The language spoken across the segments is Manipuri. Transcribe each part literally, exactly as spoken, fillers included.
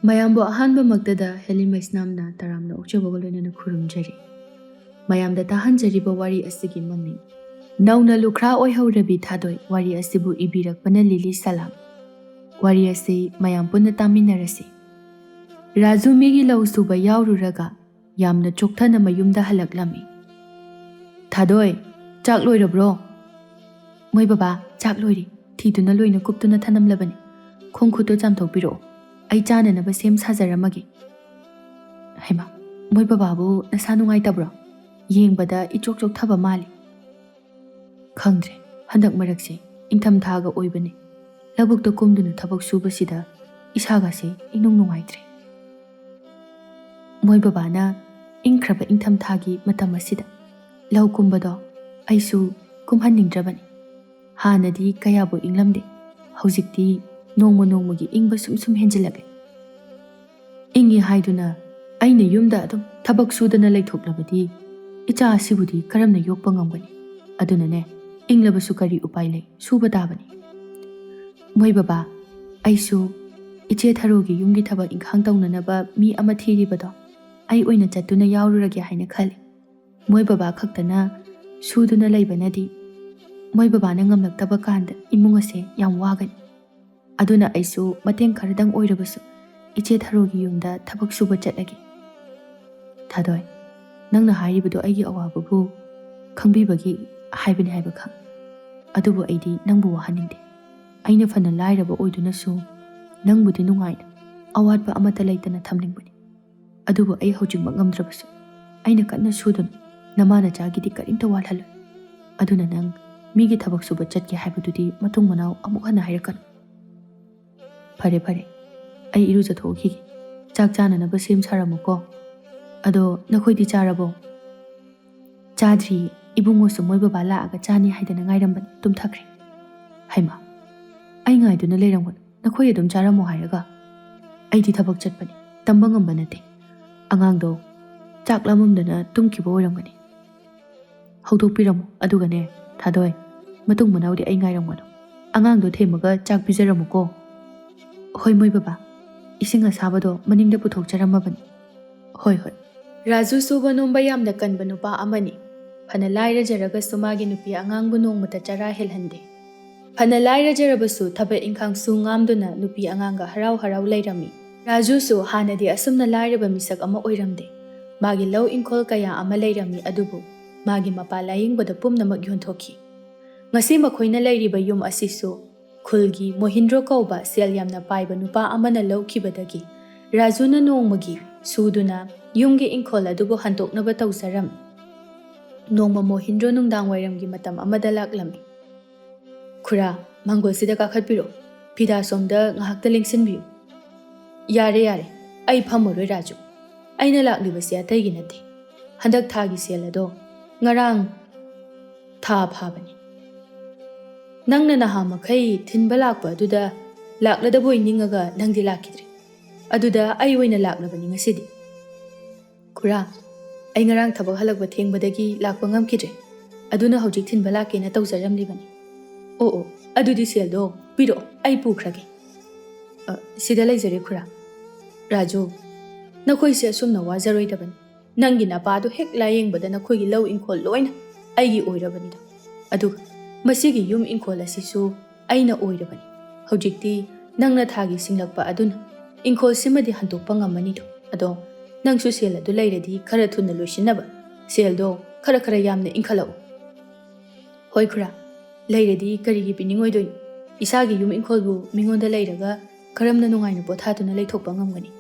ꯃꯌꯥꯝꯕꯨ ꯑꯍꯥꯟꯕꯃꯛꯇꯗ ꯍꯦꯂꯤ ꯃꯩꯁꯅꯥꯝꯅ ꯇꯔꯥꯝꯅ ꯑꯣꯛꯆꯕꯒ ꯂꯣꯏꯅꯅ ꯈꯨꯔꯨꯝꯖꯔꯤ꯫ ꯃꯌꯥꯝꯗ ꯇꯥꯍꯟꯖꯔꯤꯕ ꯋꯥꯔꯤ ꯑꯁꯤꯒꯤ ꯃꯃꯤꯡ ꯅꯧꯅ ꯂꯨꯈ꯭ꯔꯥ ꯑꯣꯏꯍꯧꯔꯕꯤ ꯊꯥꯗꯣꯏ꯫ ꯋꯥꯔꯤ ꯑꯁꯤꯕꯨ ꯏꯕꯤꯔꯛꯄꯅ ꯂꯤꯂꯤ ꯁꯂꯥꯝ꯫ ꯋꯥꯔꯤ ꯑꯁꯤ ꯃꯌꯥꯝ ꯄꯨꯟꯅ ꯇꯥꯃꯤꯟꯅꯔꯁꯤ꯫ ꯔꯥꯖꯨ ꯃꯤꯒꯤ ꯂꯧ ꯁꯨꯕ ꯌꯥꯎꯔꯨꯔꯒ ꯌꯥꯝꯅ ꯆꯣꯛꯊꯅ ꯃꯌꯨꯝꯗ ꯍꯜꯂꯛꯂꯝꯃꯤ꯫ "ꯊꯥꯗꯣꯏ, ꯆꯥꯛ ꯂꯣꯏꯔꯕ꯭ꯔꯣ?" "ꯃꯣꯏ ꯕꯕꯥ, ꯆꯥꯛ ꯂꯣꯏꯔꯦ꯫ ꯊꯤꯗꯨꯅ ꯂꯣꯏꯅ ꯀꯨꯞꯇꯨꯅ ꯊꯅꯝꯂꯕꯅꯤ꯫ ꯈꯣꯡ ꯈꯨꯠꯇꯨ ꯆꯥꯝꯊꯣꯛꯄꯤꯔꯛꯑꯣ꯫ ꯑꯩ ꯆꯥꯅꯅꯕ ꯁꯦꯝ ꯁꯥꯖꯔꯝꯃꯒꯦ꯫" "ꯍꯩꯃꯥ, ꯃꯣꯏ ꯕꯕꯥꯕꯨ ꯅꯁꯥ ꯅꯨꯡꯉꯥꯏꯇꯕ꯭ꯔꯣ? ꯌꯦꯡꯕꯗ ꯏꯆꯣꯛ ꯆꯣꯛꯊꯕ ꯃꯥꯜꯂꯤ꯫" "ꯈꯪꯗ꯭ꯔꯦ, ꯍꯟꯗꯛ ꯃꯔꯛꯁꯦ ꯏꯪꯊꯝꯊꯥꯒ ꯑꯣꯏꯕꯅꯦ꯫ ꯂꯧꯕꯨꯛꯇ ꯀꯨꯝꯗꯨꯅ ꯊꯕꯛ ꯁꯨꯕꯁꯤꯗ ꯏꯁꯥꯒꯁꯦ ꯏꯅꯨꯡ ꯅꯨꯡꯉꯥꯏꯇ꯭ꯔꯦ꯫" ꯃꯣꯏ ꯕꯕꯥꯅ ꯏꯪꯈ꯭ꯔꯕ ꯏꯪꯊꯝꯊꯥꯒꯤ ꯃꯇꯝ ꯑꯁꯤꯗ ꯂꯧ ꯀꯨꯝꯕꯗꯣ ꯑꯩꯁꯨ ꯀꯨꯝꯍꯟꯅꯤꯡꯗ꯭ꯔꯕꯅꯤ꯫ ꯍꯥꯟꯅꯗꯤ ꯀꯌꯥꯕꯨ ꯏꯪꯂꯝꯗꯦ, ꯍꯧꯖꯤꯛꯇꯤ ꯅꯣꯡꯃ ꯅꯣꯡꯃꯒꯤ ꯏꯪꯕ ꯁꯨꯝ ꯁꯨꯝ ꯍꯦꯟꯖꯤꯜꯂꯛꯂꯦ꯫ ꯏꯪꯉꯤ ꯍꯥꯏꯗꯨꯅ ꯑꯩꯅ ꯌꯨꯝꯗ ꯑꯗꯨꯝ ꯊꯕꯛ ꯁꯨꯗꯅ ꯂꯩꯊꯣꯛꯂꯕꯗꯤ ꯏꯆꯥ ꯑꯁꯤꯕꯨꯗꯤ ꯀꯔꯝꯅ ꯌꯣꯛꯄ ꯉꯝꯒꯅꯤ? ꯑꯗꯨꯅꯅꯦ, ꯏꯪꯂꯕꯁꯨ ꯀꯔꯤ ꯎꯄꯥꯏ ꯂꯩ, ꯁꯨꯕ ꯇꯥꯕꯅꯤ꯫ ꯃꯣꯏ ꯕꯕꯥ, ꯑꯩꯁꯨ ꯏꯆꯦ ꯊꯔꯣꯒꯤ ꯌꯨꯝꯒꯤ ꯊꯕꯛ ꯏꯪꯈꯥꯡ ꯇꯧꯅꯅꯕ ꯃꯤ ꯑꯃ ꯊꯤꯔꯤꯕꯗꯣ ꯑꯩ ꯑꯣꯏꯅ ꯆꯠꯇꯨꯅ ꯌꯥꯎꯔꯨꯔꯒꯦ ꯍꯥꯏꯅ ꯈꯜꯂꯤ꯫ ꯃꯣꯏ ꯕꯕꯥ ꯈꯛꯇꯅ ꯁꯨꯗꯨꯅ ꯂꯩꯕꯅꯗꯤ ꯃꯣꯏ ꯕꯕꯥꯅ ꯉꯝꯂꯛꯇꯕ ꯀꯥꯟꯗ ꯏꯃꯨꯡ ꯑꯁꯦ ꯌꯥꯝ ꯋꯥꯒꯅꯤ꯫ ꯑꯗꯨꯅ ꯑꯩꯁꯨ ꯃꯇꯦꯡ ꯈꯔꯗꯪ ꯑꯣꯏꯔꯕꯁꯨ ꯏꯆꯦ ꯊꯔꯣꯒꯤ ꯌꯨꯝꯗ ꯊꯕꯛ ꯁꯨꯕ ꯆꯠꯂꯒꯦ꯫ ꯊꯥꯗꯣꯏ, ꯅꯪꯅ ꯍꯥꯏꯔꯤꯕꯗꯨ ꯑꯩꯒꯤ ꯑꯋꯥꯕꯕꯨ ꯈꯪꯕꯤꯕꯒꯤ ꯍꯥꯏꯕꯅꯤ ꯍꯥꯏꯕ ꯈꯪ꯫ ꯑꯗꯨꯕꯨ ꯑꯩꯗꯤ ꯅꯪꯕꯨ ꯋꯥꯍꯟꯅꯤꯡꯗꯦ꯫ ꯑꯩꯅ ꯐꯅ ꯂꯥꯏꯔꯕ ꯑꯣꯏꯗꯨꯅꯁꯨ ꯅꯪꯕꯨꯗꯤ ꯅꯨꯡꯉꯥꯏꯅ, ꯑꯋꯥꯠꯄ ꯑꯃꯠꯇ ꯂꯩꯇꯅ ꯊꯝꯅꯤꯡꯕꯅꯤ꯫ ꯑꯗꯨꯕꯨ ꯑꯩ ꯍꯧꯖꯤꯛꯃꯛ ꯉꯝꯗ꯭ꯔꯕꯁꯨ ꯑꯩꯅ ꯀꯟꯅ ꯁꯨꯗꯨꯅ ꯅꯃꯥ ꯅꯆꯥꯒꯤꯗꯤ ꯀꯔꯤꯝꯇ ꯋꯥꯠꯍꯜꯂꯣꯏ꯫ ꯑꯗꯨꯅ ꯅꯪ ꯃꯤꯒꯤ ꯊꯕꯛ ꯁꯨꯕ ꯆꯠꯀꯦ ꯍꯥꯏꯕꯗꯨꯗꯤ ꯃꯇꯨꯡ ꯃꯅꯥꯎ ꯑꯃꯨꯛ ꯍꯟꯅ ꯍꯥꯏꯔꯛꯀꯅꯨ꯫ ꯐꯔꯦ, ꯐꯔꯦ, ꯑꯩ ꯏꯔꯨꯖꯊꯣꯛꯎꯈꯤꯒꯦ꯫ ꯆꯥꯛ ꯆꯥꯅꯅꯕ ꯁꯦꯝ ꯁꯥꯔꯝꯃꯨꯀꯣ꯫ ꯑꯗꯣ ꯅꯈꯣꯏꯗꯤ ꯆꯥꯔꯕꯣ? ꯆꯥꯗ꯭ꯔꯤꯌꯦ꯫ ꯏꯕꯨꯡꯉꯣꯁꯨ ꯃꯣꯏ ꯕꯕꯥ ꯂꯥꯛꯑꯒ ꯆꯥꯅꯤ ꯍꯥꯏꯗꯅ ꯉꯥꯏꯔꯝꯕꯅꯤ, ꯇꯨꯝꯊꯈ꯭ꯔꯦ꯫ ꯍꯩꯃꯥ, ꯑꯩ ꯉꯥꯏꯗꯨꯅ ꯂꯩꯔꯝꯒꯅꯨ꯫ ꯅꯈꯣꯏ ꯑꯗꯨꯝ ꯆꯥꯔꯝꯃꯣ ꯍꯥꯏꯔꯒ? ꯑꯩꯗꯤ ꯊꯕꯛ ꯆꯠꯄꯅꯤ, ꯇꯝꯕ ꯉꯝꯕ ꯅꯠꯇꯦ꯫ ꯑꯉꯥꯡꯗꯣ ꯆꯥꯛ ꯂꯥꯝꯃꯝꯗꯅ ꯇꯨꯝꯈꯤꯕ ꯑꯣꯏꯔꯝꯒꯅꯤ꯫ ꯍꯧꯗꯣꯛꯄꯤꯔꯝꯃꯣ, ꯑꯗꯨꯒꯅꯦ, ꯊꯥꯗꯣꯏ, ꯃꯇꯨꯡ ꯃꯅꯥꯎꯗꯤ ꯑꯩ ꯉꯥꯏꯔꯝꯒꯅꯨ꯫ ꯑꯉꯥꯡꯗꯣ ꯊꯦꯝꯃꯒ ꯆꯥꯛ ꯄꯤꯖꯔꯝꯃꯨꯀꯣ꯫ ꯍꯣꯏ, ꯃꯣꯏ ꯕꯕꯥ꯫ ꯏꯁꯤꯡ ꯑꯁꯥꯕꯗꯣ ꯃꯅꯤꯡꯗ ꯄꯨꯊꯣꯛꯆꯔꯝꯃꯕꯅꯤ꯫ ꯍꯣꯏ, ꯍꯣꯏ꯫ ꯔꯥꯖꯨ ꯁꯨꯕ ꯅꯣꯝꯕ ꯌꯥꯝꯅ ꯀꯟꯕ ꯅꯨꯄꯥ ꯑꯃꯅꯤ꯫ ꯐꯅ ꯂꯥꯏꯔꯖꯔꯒꯁꯨ ꯃꯥꯒꯤ ꯅꯨꯄꯤ ꯑꯉꯥꯡꯕꯨ ꯅꯣꯡꯃꯇ ꯆꯔꯥ ꯍꯦꯜꯍꯟꯗꯦ꯫ ꯐꯅ ꯂꯥꯏꯔꯖꯔꯕꯁꯨ ꯊꯕꯛ ꯏꯪꯈꯥꯡ ꯁꯨ ꯉꯥꯝꯗꯨꯅ ꯅꯨꯄꯤ ꯑꯉꯥꯡꯒ ꯍꯔꯥꯎ ꯍꯔꯥꯎ ꯂꯩꯔꯝꯃꯤ꯫ ꯔꯥꯖꯨꯁꯨ ꯍꯥꯟꯅꯗꯤ ꯑꯁꯨꯝꯅ ꯂꯥꯏꯔꯕ ꯃꯤꯁꯛ ꯑꯃ ꯑꯣꯏꯔꯝꯗꯦ꯫ ꯃꯥꯒꯤ ꯂꯧ ꯏꯪꯈꯣꯜ ꯀꯌꯥ ꯑꯃ ꯂꯩꯔꯝꯃꯤ, ꯑꯗꯨꯕꯨ ꯃꯥꯒꯤ ꯃꯄꯥ ꯂꯥꯌꯦꯡꯕꯗ ꯄꯨꯝꯅꯃꯛ ꯌꯣꯟꯊꯣꯛꯈꯤ꯫ ꯉꯁꯤ ꯃꯈꯣꯏꯅ ꯂꯩꯔꯤꯕ ꯌꯨꯝ ꯑꯁꯤꯁꯨ ꯈꯨꯜꯒꯤ ꯃꯣꯍꯤꯟꯗ꯭ꯔꯣ ꯀꯧꯕ ꯁꯦꯜ ꯌꯥꯝꯅ ꯄꯥꯏꯕ ꯅꯨꯄꯥ ꯑꯃꯅ ꯂꯧꯈꯤꯕꯗꯒꯤ ꯔꯥꯖꯨꯅ ꯅꯣꯡꯃꯒꯤ ꯁꯨꯗꯨꯅ ꯌꯨꯝꯒꯤ ꯏꯪꯈꯣꯜ ꯑꯗꯨꯕꯨ ꯍꯟꯗꯣꯛꯅꯕ ꯇꯧꯖꯔꯝꯃꯤ꯫ ꯅꯣꯡꯃ ꯃꯣꯍꯤꯟꯗ꯭ꯔꯣ ꯅꯨꯡꯗꯥꯡ ꯋꯥꯏꯔꯝꯒꯤ ꯃꯇꯝ ꯑꯃꯗ ꯂꯥꯛꯂꯝꯃꯤ꯫ "ꯈꯨꯔꯥ, ꯃꯥꯡꯒꯣꯜꯁꯤꯗ ꯀꯥꯈꯠꯄꯤꯔꯣ꯫ ꯐꯤꯗꯥ ꯁꯣꯝꯗ ꯉꯥꯏꯍꯥꯛꯇ ꯂꯦꯡꯁꯤꯟꯕꯤꯌꯨ꯫" "ꯌꯥꯔꯦ, ꯌꯥꯔꯦ, ꯑꯩ ꯐꯝꯃꯔꯣꯏ ꯔꯥꯖꯨ꯫ ꯑꯩꯅ ꯂꯥꯛꯂꯤꯕꯁꯤ ꯑꯇꯩꯒꯤ ꯅꯠꯇꯦ꯫ ꯍꯟꯗꯛ ꯊꯥꯒꯤ ꯁꯦꯜ ꯑꯗꯣ ꯉꯔꯥꯡ ꯊꯥ ꯐꯥꯕꯅꯤ꯫ ꯅꯪꯅ ꯅꯍꯥ ꯃꯈꯩ ꯊꯤꯟꯕ ꯂꯥꯛꯄ ꯑꯗꯨꯗ ꯂꯥꯛꯂꯗꯕꯣꯏ ꯅꯤꯡꯉꯒ ꯅꯪꯗꯤ ꯂꯥꯛꯈꯤꯗ꯭ꯔꯦ꯫ ꯑꯗꯨꯗ ꯑꯩ ꯑꯣꯏꯅ ꯂꯥꯛꯂꯕꯅꯤ ꯉꯁꯤꯗꯤ꯫" "ꯈꯨꯔꯥ, ꯑꯩ ꯉꯔꯥꯡ ꯊꯕꯛ ꯍꯜꯂꯛꯄ ꯊꯦꯡꯕꯗꯒꯤ ꯂꯥꯛꯄ ꯉꯝꯈꯤꯗ꯭ꯔꯦ꯫ ꯑꯗꯨꯅ ꯍꯧꯖꯤꯛ ꯊꯤꯟꯕ ꯂꯥꯛꯀꯦꯅ ꯇꯧꯖꯔꯝꯂꯤꯕꯅꯤ꯫" "ꯑꯣ, ꯑꯣ, ꯑꯗꯨꯗꯤ ꯁꯦꯜꯗꯣ ꯄꯤꯔꯛꯑꯣ, ꯑꯩ ꯄꯨꯈ꯭ꯔꯒꯦ꯫" "ꯑ, ꯁꯤꯗ ꯂꯩꯖꯔꯦ ꯈꯨꯔꯥ꯫" "ꯔꯥꯖꯨ, ꯅꯈꯣꯏꯁꯦ ꯑꯁꯨꯝꯅ ꯋꯥꯖꯔꯣꯏꯗꯕꯅꯤ꯫ ꯅꯪꯒꯤ ꯅꯄꯥꯗꯨ ꯍꯦꯛ ꯂꯥꯌꯦꯡꯕꯗ ꯅꯈꯣꯏꯒꯤ ꯂꯧ ꯏꯪꯈꯣꯜ ꯂꯣꯏꯅ ꯑꯩꯒꯤ ꯑꯣꯏꯔꯕꯅꯤꯗꯣ꯫ ꯑꯗꯨꯒ ꯃꯁꯤꯒꯤ ꯌꯨꯝ ꯏꯪꯈꯣꯜ ꯑꯁꯤꯁꯨ ꯑꯩꯅ ꯑꯣꯏꯔꯕꯅꯤ꯫ ꯍꯧꯖꯤꯛꯇꯤ ꯅꯪꯅ ꯊꯥꯒꯤ ꯁꯤꯡꯂꯛꯄ ꯑꯗꯨꯅ ꯏꯪꯈꯣꯜꯁꯤꯃꯗꯤ ꯍꯟꯗꯣꯛꯄ ꯉꯝꯃꯅꯤꯗꯣ꯫ ꯑꯗꯣ ꯅꯪꯁꯨ ꯁꯦꯜ ꯑꯗꯨ ꯂꯩꯔꯗꯤ ꯈꯔ ꯊꯨꯅ ꯂꯣꯏꯁꯤꯟꯅꯕ ꯁꯦꯜꯗꯣ ꯈꯔ ꯈꯔ ꯌꯥꯝꯅ ꯏꯟꯈꯠꯂꯛꯎ꯫" "ꯍꯣꯏ ꯈꯨꯔꯥ, ꯂꯩꯔꯗꯤ ꯀꯔꯤꯒꯤ ꯄꯤꯅꯤꯡꯉꯣꯏꯗꯣꯏꯅꯣ? ꯏꯁꯥꯒꯤ ꯌꯨꯝ ꯏꯪꯈꯣꯜꯕꯨ ꯃꯤꯉꯣꯟꯗ ꯂꯩꯔꯒ ꯀꯔꯝꯅ ꯅꯨꯡꯉꯥꯏꯅ ꯄꯣꯊꯥꯗꯨꯅ ꯂꯩꯊꯣꯛꯄ ꯉꯝꯒꯅꯤ?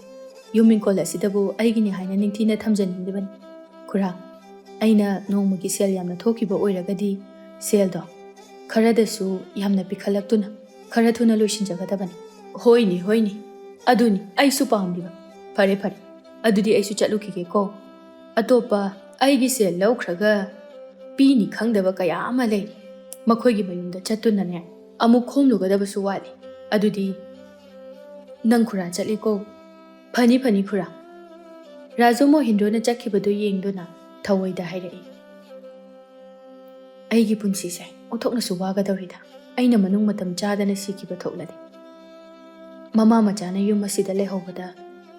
ꯌꯨꯝ ꯏꯪꯈꯣꯜ ꯑꯁꯤꯗꯕꯨ ꯑꯩꯒꯤꯅꯤ ꯍꯥꯏꯅ ꯅꯤꯡꯊꯤꯅ ꯊꯝꯖꯅꯤꯡꯂꯤꯕꯅꯤ꯫ ꯈꯨꯔꯥ, ꯑꯩꯅ ꯅꯣꯡꯃꯒꯤ ꯁꯦꯜ ꯌꯥꯝꯅ ꯊꯣꯛꯈꯤꯕ ꯑꯣꯏꯔꯒꯗꯤ ꯁꯦꯜꯗꯣ ꯈꯔꯗꯁꯨ ꯌꯥꯝꯅ ꯄꯤꯈꯠꯂꯛꯇꯨꯅ ꯈꯔ ꯊꯨꯅ ꯂꯣꯏꯁꯤꯟꯖꯒꯗꯕꯅꯤ꯫" "ꯍꯣꯏꯅꯦ, ꯍꯣꯏꯅꯦ, ꯑꯗꯨꯅꯤ ꯑꯩꯁꯨ ꯄꯥꯝꯂꯤꯕ꯫ ꯐꯔꯦ, ꯐꯔꯦ, ꯑꯗꯨꯗꯤ ꯑꯩꯁꯨ ꯆꯠꯂꯨꯈꯤꯒꯦꯀꯣ꯫ ꯑꯇꯣꯞꯄ ꯑꯩꯒꯤ ꯁꯦꯜ ꯂꯧꯈ꯭ꯔꯒ ꯄꯤꯅꯤ ꯈꯪꯗꯕ ꯀꯌꯥ ꯑꯃ ꯂꯩꯔꯤ꯫ ꯃꯈꯣꯏꯒꯤ ꯃꯌꯨꯝꯗ ꯆꯠꯇꯨꯅꯅꯦ ꯑꯃꯨꯛ ꯈꯣꯝꯂꯨꯒꯗꯕꯁꯨ ꯋꯥꯠꯂꯤ꯫ ꯑꯗꯨꯗꯤ ꯅꯪ ꯈꯨꯔꯥ ꯆꯠꯂꯤꯀꯣ꯫" "ꯐꯅꯤ, ꯐꯅꯤ ꯈꯨꯔꯥ꯫" ꯔꯥꯖꯨ ꯃꯣꯍꯤꯟꯗ꯭ꯔꯣꯅ ꯆꯠꯈꯤꯕꯗꯨ ꯌꯦꯡꯗꯨꯅ ꯊꯑꯣꯏꯗ ꯍꯥꯏꯔꯛꯏ, "ꯑꯩꯒꯤ ꯄꯨꯟꯁꯤꯁꯦ ꯑꯣꯟꯊꯣꯛꯅꯁꯨ ꯋꯥꯒꯗꯧꯔꯤꯗ, ꯑꯩꯅ ꯃꯅꯨꯡ ꯃꯇꯝ ꯆꯥꯗꯅ ꯁꯤꯈꯤꯕ ꯊꯣꯛꯂꯗꯤ꯫" ꯃꯃꯥ ꯃꯆꯥꯅ ꯌꯨꯝ ꯑꯁꯤꯗ ꯂꯩꯍꯧꯕꯗ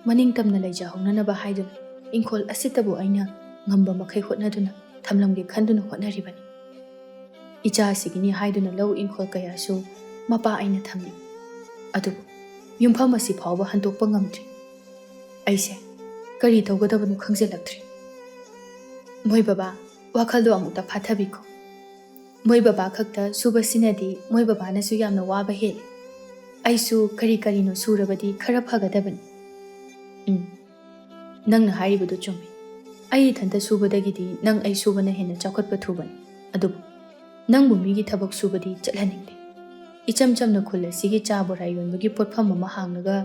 ꯃꯅꯤꯡ ꯇꯝꯅ ꯂꯩꯖꯍꯧꯅꯅꯕ ꯍꯥꯏꯗꯨꯅ ꯏꯪꯈꯣꯜ ꯑꯁꯤꯇꯕꯨ ꯑꯩꯅ ꯉꯝꯕ ꯃꯈꯩ ꯍꯣꯠꯅꯗꯨꯅ ꯊꯝꯂꯝꯒꯦ ꯈꯟꯗꯨꯅ ꯍꯣꯠꯅꯔꯤꯕꯅꯤ꯫ ꯏꯆꯥ ꯑꯁꯤꯒꯤꯅꯤ ꯍꯥꯏꯗꯨꯅ ꯂꯧ ꯏꯪꯈꯣꯜ ꯀꯌꯥꯁꯨ ꯃꯄꯥ ꯑꯩꯅ ꯊꯝꯃꯤ꯫ ꯑꯗꯨꯕꯨ ꯌꯨꯝꯐꯝ ꯑꯁꯤ ꯐꯥꯎꯕ ꯍꯟꯗꯣꯛꯄ ꯉꯝꯗ꯭ꯔꯤ꯫ ꯑꯩꯁꯦ ꯀꯔꯤ ꯇꯧꯒꯗꯕꯅꯣ ꯈꯪꯖꯤꯜꯂꯛꯇ꯭ꯔꯦ꯫ ꯃꯣꯏ ꯕꯕꯥ, ꯋꯥꯈꯜꯗꯣ ꯑꯃꯨꯛꯇ ꯐꯥꯊꯕꯤꯈꯣ꯫ ꯃꯣꯏ ꯕꯕꯥ ꯈꯛꯇ ꯁꯨꯕꯁꯤꯅꯗꯤ ꯃꯣꯏ ꯕꯕꯥꯅꯁꯨ ꯌꯥꯝꯅ ꯋꯥꯕ ꯍꯦꯜꯂꯤ꯫ ꯑꯩꯁꯨ ꯀꯔꯤ ꯀꯔꯤꯅꯣ ꯁꯨꯔꯕꯗꯤ ꯈꯔ ꯐꯒꯗꯕꯅꯤ꯫ ꯎꯝ, ꯅꯪꯅ ꯍꯥꯏꯔꯤꯕꯗꯨ ꯆꯨꯝꯃꯤ꯫ ꯑꯩ ꯏꯊꯟꯇ ꯁꯨꯕꯗꯒꯤꯗꯤ ꯅꯪ ꯑꯩ ꯁꯨꯕꯅ ꯍꯦꯟꯅ ꯆꯥꯎꯈꯠꯄ ꯊꯨꯕꯅꯤ꯫ ꯑꯗꯨꯕꯨ ꯅꯪꯕꯨ ꯃꯤꯒꯤ ꯊꯕꯛ ꯁꯨꯕꯗꯤ ꯆꯠꯍꯟꯅꯤꯡꯗꯦ꯫ ꯏꯆꯝ ꯆꯝꯅ ꯈꯨꯜ ꯑꯁꯤꯒꯤ ꯆꯥ ꯕꯣꯔꯥ ꯌꯣꯟꯕꯒꯤ ꯄꯣꯠꯐꯝ ꯑꯃ ꯍꯥꯡꯂꯒ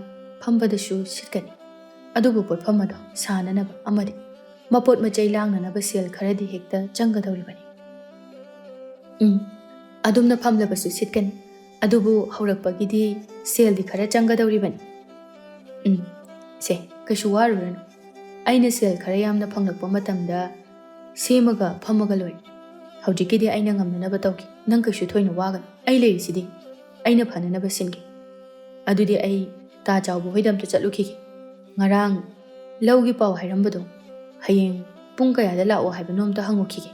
ꯐꯝꯕꯗꯁꯨ ꯁꯤꯠꯀꯅꯤ꯫ ꯑꯗꯨꯕꯨ ꯄꯣꯠꯐꯝ ꯑꯗꯣ ꯁꯥꯅꯅꯕ ꯑꯃꯗꯤ ꯃꯄꯣꯠ ꯃꯆꯩ ꯂꯥꯡꯅꯅꯕ ꯁꯦꯜ ꯈꯔꯗꯤ ꯍꯦꯛꯇ ꯆꯪꯒꯗꯧꯔꯤꯕꯅꯤ꯫ ꯎꯝ, ꯑꯗꯨꯝꯅ ꯐꯝꯂꯕꯁꯨ ꯁꯤꯠꯀꯅꯤ꯫ ꯑꯗꯨꯕꯨ ꯍꯧꯔꯛꯄꯒꯤꯗꯤ ꯁꯦꯜꯗꯤ ꯈꯔ ꯆꯪꯒꯗꯧꯔꯤꯕꯅꯤ꯫ ꯎꯝ, ꯁꯦ, ꯀꯩꯁꯨ ꯋꯥꯔꯨꯔꯅꯨ꯫ ꯑꯩꯅ ꯁꯦꯜ ꯈꯔ ꯌꯥꯝꯅ ꯐꯪꯂꯛꯄ ꯃꯇꯝꯗ ꯁꯦꯝꯃꯒ ꯐꯝꯃꯒ ꯂꯣꯏꯔꯦ꯫ ꯍꯧꯖꯤꯛꯀꯤꯗꯤ ꯑꯩꯅ ꯉꯝꯅꯅꯕ ꯇꯧꯒꯦ꯫ ꯅꯪ ꯀꯩꯁꯨ ꯊꯣꯏꯅ ꯋꯥꯒꯅꯨ꯫ ꯑꯩ ꯂꯩꯔꯤꯁꯤꯗꯤ꯫ ꯑꯩꯅ ꯐꯅꯅꯕ ꯁꯤꯟꯒꯦ꯫ ꯑꯗꯨꯗꯤ ꯑꯩ ꯇꯥ ꯆꯥꯎꯕ ꯍꯣꯏꯗ ꯑꯝꯇ ꯆꯠꯂꯨꯈꯤꯒꯦ꯫ ꯉꯔꯥꯡ ꯂꯧꯒꯤ ꯄꯥꯎ ꯍꯥꯏꯔꯝꯕꯗꯣ ꯍꯌꯦꯡ ꯄꯨꯡ ꯀꯌꯥꯗ ꯂꯥꯛꯑꯣ ꯍꯥꯏꯕꯅꯣ ꯑꯝꯇ ꯍꯪꯉꯨꯈꯤꯒꯦ꯫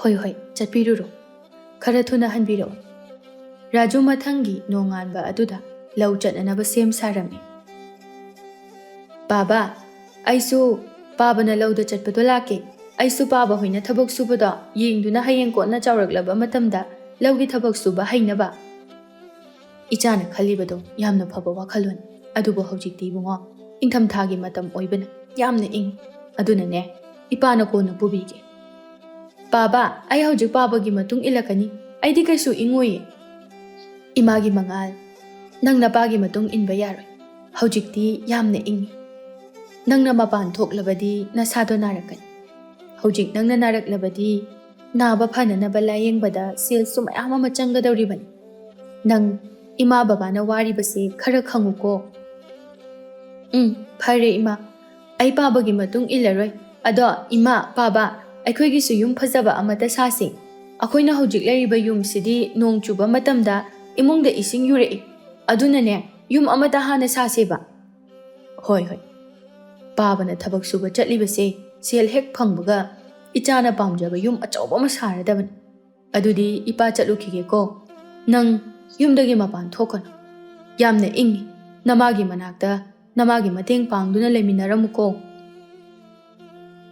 ꯍꯣꯏ, ꯍꯣꯏ, ꯆꯠꯄꯤꯔꯨꯔꯣ꯫ ꯈꯔ ꯊꯨꯅ ꯍꯟꯕꯤꯔꯛꯑꯣ꯫ ꯔꯥꯖꯨ ꯃꯊꯪꯒꯤ ꯅꯣꯡꯉꯥꯟꯕ ꯑꯗꯨꯗ ꯂꯧ ꯆꯠꯅꯅꯕ ꯁꯦꯝ ꯁꯥꯔꯝꯃꯤ꯫ "ꯄꯥꯕ, ꯑꯩꯁꯨ ꯄꯥꯕꯅ ꯂꯧꯗ ꯆꯠꯄꯗꯣ ꯂꯥꯛꯀꯦ꯫ ꯑꯩꯁꯨ ꯄꯥꯕ ꯍꯣꯏꯅ ꯊꯕꯛ ꯁꯨꯕꯗꯣ ꯌꯦꯡꯗꯨꯅ ꯍꯌꯦꯡ ꯀꯣꯟꯅ ꯆꯥꯎꯔꯛꯂꯕ ꯃꯇꯝꯗ ꯂꯧꯒꯤ ꯊꯕꯛ ꯁꯨꯕ ꯍꯩꯅꯕ꯫" ꯏꯆꯥꯅ ꯈꯜꯂꯤꯕꯗꯣ ꯌꯥꯝꯅ ꯐꯕ ꯋꯥꯈꯜꯂꯣꯟ꯫ ꯑꯗꯨꯕꯨ ꯍꯧꯖꯤꯛꯇꯤ ꯏꯕꯨꯡꯉꯣ, ꯏꯪꯊꯝꯊꯥꯒꯤ ꯃꯇꯝ ꯑꯣꯏꯕꯅ ꯌꯥꯝꯅ ꯏꯪꯉꯤ꯫ ꯑꯗꯨꯅꯅꯦ, ꯏꯄꯥꯅ ꯀꯣꯟꯅ ꯄꯨꯕꯤꯒꯦ꯫ "ꯄꯥꯕ, ꯑꯩ ꯍꯧꯖꯤꯛ ꯄꯥꯕꯒꯤ ꯃꯇꯨꯡ ꯏꯜꯂꯛꯀꯅꯤ꯫ ꯑꯩꯗꯤ ꯀꯩꯁꯨ ꯏꯪꯉꯣꯏꯌꯦ꯫" "ꯏꯃꯥꯒꯤ ꯃꯉꯥꯜ, ꯅꯪ ꯅꯄꯥꯒꯤ ꯃꯇꯨꯡ ꯏꯟꯕ ꯌꯥꯔꯣꯏ꯫ ꯍꯧꯖꯤꯛꯇꯤ ꯌꯥꯝꯅ ꯏꯪꯉꯤ꯫ ꯅꯪꯅ ꯃꯄꯥꯟ ꯊꯣꯛꯂꯕꯗꯤ ꯅꯁꯥꯗꯣ ꯅꯥꯔꯛꯀꯅꯤ꯫ ꯍꯧꯖꯤꯛ ꯅꯪꯅ ꯅꯥꯔꯛꯂꯕꯗꯤ ꯅꯥꯕ ꯐꯅꯅꯕ ꯂꯥꯌꯦꯡꯕꯗ ꯁꯦꯜꯁꯨ ꯃꯌꯥꯝ ꯑꯃ ꯆꯪꯒꯗꯧꯔꯤꯕꯅꯤ꯫ ꯅꯪ ꯏꯃꯥ ꯕꯕꯥꯅ ꯋꯥꯔꯤꯕꯁꯦ ꯈꯔ ꯈꯪꯉꯨꯀꯣ꯫" "ꯎꯝ, ꯐꯔꯦ ꯏꯃꯥ꯫ ꯑꯩ ꯄꯥꯕꯒꯤ ꯃꯇꯨꯡ ꯏꯜꯂꯔꯣꯏ꯫ ꯑꯗꯣ ꯏꯃꯥ, ꯄꯥꯕ, ꯑꯩꯈꯣꯏꯒꯤꯁꯨ ꯌꯨꯝ ꯐꯖꯕ ꯑꯃꯠꯇ ꯁꯥꯁꯤ꯫ ꯑꯩꯈꯣꯏꯅ ꯍꯧꯖꯤꯛ ꯂꯩꯔꯤꯕ ꯌꯨꯝꯁꯤꯗꯤ ꯅꯣꯡ ꯆꯨꯕ ꯃꯇꯝꯗ ꯏꯃꯨꯡꯗ ꯏꯁꯤꯡ ꯌꯨꯔꯛꯏ꯫ ꯑꯗꯨꯅꯅꯦ, ꯌꯨꯝ ꯑꯃꯇ ꯍꯥꯟꯅ ꯁꯥꯁꯦꯕ꯫ ꯍꯣꯏ, ꯍꯣꯏ꯫ ꯄꯥꯕꯅ ꯊꯕꯛ ꯁꯨꯕ ꯆꯠꯂꯤꯕꯁꯦ ꯁꯦꯜ ꯍꯦꯛ ꯐꯪꯕꯒ ꯏꯆꯥꯅ ꯄꯥꯝꯖꯕ ꯌꯨꯝ ꯑꯆꯧꯕ ꯑꯃ ꯁꯥꯔꯗꯕꯅꯤ꯫ ꯑꯗꯨꯗꯤ ꯏꯄꯥ ꯆꯠꯂꯨꯈꯤꯒꯦꯀꯣ꯫ ꯅꯪ ꯌꯨꯝꯗꯒꯤ ꯃꯄꯥꯟ ꯊꯣꯛꯀꯅꯨ꯫ ꯌꯥꯝꯅ ꯏꯪꯉꯤ꯫ ꯅꯃꯥꯒꯤ ꯃꯅꯥꯛꯇ ꯅꯃꯥꯒꯤ ꯃꯇꯦꯡ ꯄꯥꯡꯗꯨꯅ ꯂꯩꯃꯤꯟꯅꯔꯝꯃꯨꯀꯣ꯫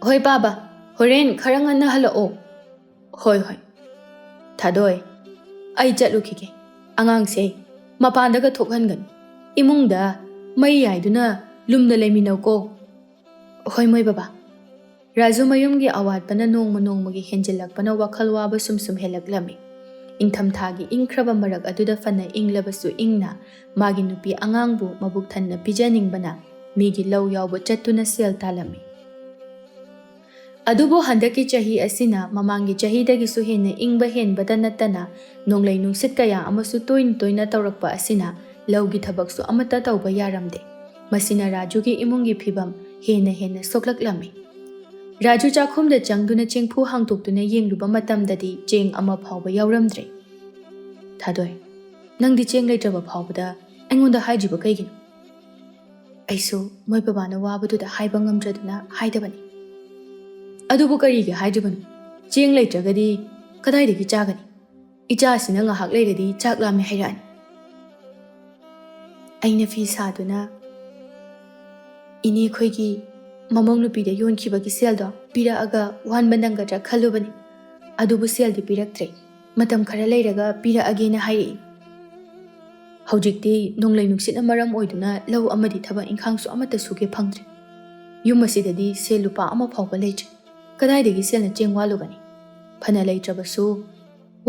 ꯍꯣꯏ ꯄꯥꯕ, ꯍꯣꯔꯦꯟ ꯈꯔ ꯉꯟꯅ ꯍꯜꯂꯛꯑꯣ꯫ ꯍꯣꯏ, ꯍꯣꯏ꯫ ꯊꯥꯗꯣꯏ, ꯑꯩ ꯆꯠꯂꯨꯈꯤꯒꯦ꯫ ꯑꯉꯥꯡꯁꯦ ꯃꯄꯥꯟꯗꯒ ꯊꯣꯛꯍꯟꯒꯅꯨ꯫ ꯏꯃꯨꯡꯗ ꯃꯩ ꯌꯥꯏꯗꯨꯅ ꯂꯨꯝꯅ ꯂꯩꯃꯤꯟꯅꯧꯀꯣ꯫ ꯍꯣꯏ ꯃꯣꯏ ꯕꯕꯥ꯫ ꯔꯥꯖꯨ ꯃꯌꯨꯝꯒꯤ ꯑꯋꯥꯠꯄꯅ ꯅꯣꯡꯃ ꯅꯣꯡꯃꯒꯤ ꯍꯦꯟꯖꯤꯜꯂꯛꯄꯅ ꯋꯥꯈꯜ ꯋꯥꯕ ꯁꯨꯝ ꯁꯨꯝ ꯍꯦꯜꯂꯛꯂꯝꯃꯤ꯫ ꯏꯪꯊꯝꯊꯥꯒꯤ ꯏꯪꯈ꯭ꯔꯕ ꯃꯔꯛ ꯑꯗꯨꯗ ꯐꯅ ꯏꯪꯂꯕꯁꯨ ꯏꯪꯅ ꯃꯥꯒꯤ ꯅꯨꯄꯤ ꯑꯉꯥꯡꯕꯨ ꯃꯕꯨꯛ ꯊꯟꯅ ꯄꯤꯖꯅꯤꯡꯕꯅ ꯃꯤꯒꯤ ꯂꯧ ꯌꯥꯎꯕ ꯆꯠꯇꯨꯅ ꯁꯦꯜ ꯇꯥꯜꯂꯝꯃꯤ꯫ ꯑꯗꯨꯕꯨ ꯍꯟꯗꯛꯀꯤ ꯆꯍꯤ ꯑꯁꯤꯅ ꯃꯃꯥꯡꯒꯤ ꯆꯍꯤꯗꯒꯤꯁꯨ ꯍꯦꯟꯅ ꯏꯪꯕ ꯍꯦꯟꯕꯗ ꯅꯠꯇꯅ ꯅꯣꯡꯂꯩ ꯅꯨꯡꯁꯤꯠ ꯀꯌꯥ ꯑꯃꯁꯨ ꯇꯣꯏꯅ ꯇꯣꯏꯅ ꯇꯧꯔꯛꯄ ꯑꯁꯤꯅ ꯂꯧꯒꯤ ꯊꯕꯛꯁꯨ ꯑꯃꯠꯇ ꯇꯧꯕ ꯌꯥꯔꯝꯗꯦ꯫ ꯃꯁꯤꯅ ꯔꯥꯖꯨꯒꯤ ꯏꯃꯨꯡꯒꯤ ꯐꯤꯕꯝ ꯍꯦꯟꯅ ꯍꯦꯟꯅ ꯁꯣꯛꯂꯛꯂꯝꯃꯤ꯫ ꯔꯥꯖꯨ ꯆꯥꯛꯈꯨꯝꯗ ꯆꯪꯗꯨꯅ ꯆꯦꯡꯐꯨ ꯍꯥꯡꯗꯣꯛꯇꯨꯅ ꯌꯦꯡꯂꯨꯕ ꯃꯇꯝꯗꯗꯤ ꯆꯦꯡ ꯑꯃ ꯐꯥꯎꯕ ꯌꯥꯎꯔꯝꯗ꯭ꯔꯦ꯫ ꯊꯥꯗꯣꯏ, ꯅꯪꯗꯤ ꯆꯦꯡ ꯂꯩꯇ꯭ꯔꯕ ꯐꯥꯎꯕꯗ ꯑꯩꯉꯣꯟꯗ ꯍꯥꯏꯗ꯭ꯔꯤꯕ ꯀꯩꯒꯤꯅꯣ? ꯑꯩꯁꯨ ꯃꯣꯏ ꯕꯕꯥꯅ ꯋꯥꯕꯗꯨꯗ ꯍꯥꯏꯕ ꯉꯝꯗ꯭ꯔꯗꯅ ꯍꯥꯏꯗꯕꯅꯤ꯫ ꯑꯗꯨꯕꯨ ꯀꯔꯤꯒꯤ ꯍꯥꯏꯗ꯭ꯔꯤꯕꯅꯣ? ꯆꯦꯡ ꯂꯩꯇ꯭ꯔꯒꯗꯤ ꯀꯗꯥꯏꯗꯒꯤ ꯆꯥꯒꯅꯤ? ꯏꯆꯥꯁꯤꯅ ꯉꯥꯏꯍꯥꯛ ꯂꯩꯔꯗꯤ ꯆꯥꯛ ꯂꯥꯝꯃꯦ ꯍꯥꯏꯔꯛꯑꯅꯤ꯫ ꯑꯩꯅ ꯐꯤ ꯁꯥꯗꯨꯅ ꯏꯅꯦꯈꯣꯏꯒꯤ ꯃꯃꯧ ꯅꯨꯄꯤꯗ ꯌꯣꯟꯈꯤꯕꯒꯤ ꯁꯦꯜꯗꯣ ꯄꯤꯔꯛꯑꯒ ꯋꯥꯟꯕ ꯅꯪꯒꯗ꯭ꯔꯥ ꯈꯜꯂꯨꯕꯅꯤ꯫ ꯑꯗꯨꯕꯨ ꯁꯦꯜꯗꯤ ꯄꯤꯔꯛꯇ꯭ꯔꯦ꯫ ꯃꯇꯝ ꯈꯔ ꯂꯩꯔꯒ ꯄꯤꯔꯛꯑꯒꯦꯅ ꯍꯥꯏꯔꯛꯏ꯫ ꯍꯧꯖꯤꯛꯇꯤ ꯅꯣꯡꯂꯩ ꯅꯨꯡꯁꯤꯠꯅ ꯃꯔꯝ ꯑꯣꯏꯗꯨꯅ ꯂꯧ ꯑꯃꯗꯤ ꯊꯕꯛ ꯏꯪꯈꯥꯡꯁꯨ ꯑꯃꯠꯇ ꯁꯨꯒꯦ ꯐꯪꯗ꯭ꯔꯦ꯫ ꯌꯨꯝ ꯑꯁꯤꯗꯗꯤ ꯁꯦꯜ ꯂꯨꯄꯥ ꯑꯃ ꯐꯥꯎꯕ ꯂꯩꯇ꯭ꯔꯦ꯫ ꯀꯗꯥꯏꯗꯒꯤ ꯁꯦꯜꯅ ꯆꯦꯡ ꯋꯥꯜꯂꯨꯒꯅꯤ? ꯐꯅ ꯂꯩꯇ꯭ꯔꯕꯁꯨ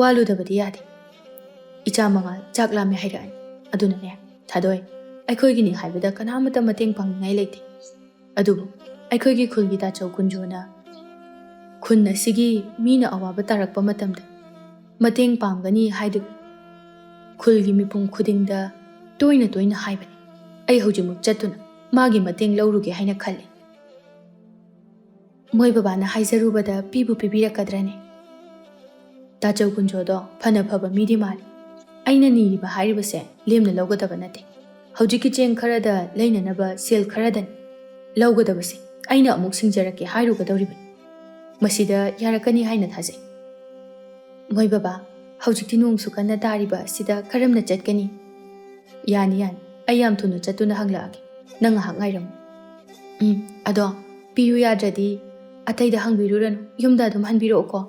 ꯋꯥꯜꯂꯨꯗꯕꯗꯤ ꯌꯥꯗꯦ꯫ ꯏꯆꯥ ꯃꯉꯥꯜ ꯆꯥꯛ ꯂꯥꯝꯃꯦ ꯍꯥꯏꯔꯛꯑꯅꯤ꯫ ꯑꯗꯨꯅꯅꯦ, ꯊꯥꯗꯣꯏ, ꯑꯩꯈꯣꯏꯒꯤꯅꯤ ꯍꯥꯏꯕꯗ ꯀꯅꯥꯃꯠꯇ ꯃꯇꯦꯡ ꯄꯥꯡꯅꯤꯡꯉꯥꯏ ꯂꯩꯇꯦ꯫ ꯑꯗꯨꯕꯨ ꯑꯩꯈꯣꯏꯒꯤ ꯈꯨꯜꯒꯤ ꯇꯥꯆꯧ ꯀꯨꯟꯖꯣꯅ ꯈꯨꯟ ꯑꯁꯤꯒꯤ ꯃꯤꯅ ꯑꯋꯥꯕ ꯇꯥꯔꯛꯄ ꯃꯇꯝꯗ ꯃꯇꯦꯡ ꯄꯥꯡꯒꯅꯤ ꯍꯥꯏꯗꯨꯅ ꯈꯨꯜꯒꯤ ꯃꯤꯄꯨꯝ ꯈꯨꯗꯤꯡꯗ ꯇꯣꯏꯅ ꯇꯣꯏꯅ ꯍꯥꯏꯕꯅꯤ꯫ ꯑꯩ ꯍꯧꯖꯤꯛꯃꯛ ꯆꯠꯇꯨꯅ ꯃꯥꯒꯤ ꯃꯇꯦꯡ ꯂꯧꯔꯨꯒꯦ ꯍꯥꯏꯅ ꯈꯜꯂꯤ꯫ ꯃꯣꯏ ꯕꯕꯥꯅ ꯍꯥꯏꯖꯔꯨꯕꯗ ꯄꯤꯕꯨ ꯄꯤꯕꯤꯔꯛꯀꯗ꯭ꯔꯅꯦ? ꯇꯥꯆꯧ ꯀꯨꯟꯖꯣꯗꯣ ꯐꯅ ꯐꯕ ꯃꯤꯗꯤ ꯃꯥꯜꯂꯤ꯫ ꯑꯩꯅ ꯅꯤꯔꯤꯕ ꯍꯥꯏꯔꯤꯕꯁꯦ ꯂꯦꯝꯅ ꯂꯧꯒꯗꯕ ꯅꯠꯇꯦ꯫ ꯍꯧꯖꯤꯛꯀꯤ ꯆꯦꯡ ꯈꯔꯗ ꯂꯩꯅꯅꯕ ꯁꯦꯜ ꯈꯔꯗꯅꯤ꯫ ꯂꯧꯒꯗꯕꯁꯦ ꯑꯩꯅ ꯑꯃꯨꯛ ꯁꯤꯡꯖꯔꯛꯀꯦ ꯍꯥꯏꯔꯨꯒꯗꯧꯔꯤꯕꯅꯤ꯫ ꯃꯁꯤꯗ ꯌꯥꯔꯛꯀꯅꯤ ꯍꯥꯏꯅ ꯊꯥꯖꯩ꯫ ꯃꯣꯏ ꯕꯕꯥ, ꯍꯧꯖꯤꯛꯇꯤ ꯅꯣꯡꯁꯨ ꯀꯟꯅ ꯇꯥꯔꯤꯕ ꯑꯁꯤꯗ ꯀꯔꯝꯅ ꯆꯠꯀꯅꯤ? ꯌꯥꯅꯤ, ꯌꯥꯅꯤ꯫ ꯑꯩ ꯌꯥꯝ ꯊꯨꯅ ꯆꯠꯇꯨꯅ ꯍꯪꯂꯛꯑꯒꯦ꯫ ꯅꯪ ꯉꯥꯏꯍꯥꯛ ꯉꯥꯏꯔꯝꯃꯨ꯫ ꯎꯝ, ꯑꯗꯣ ꯄꯤꯌꯨ ꯌꯥꯗ꯭ꯔꯗꯤ ꯑꯇꯩꯗ ꯍꯪꯕꯤꯔꯨꯔꯅꯨ, ꯌꯨꯝꯗ ꯑꯗꯨꯝ ꯍꯟꯕꯤꯔꯛꯎꯀꯣ꯫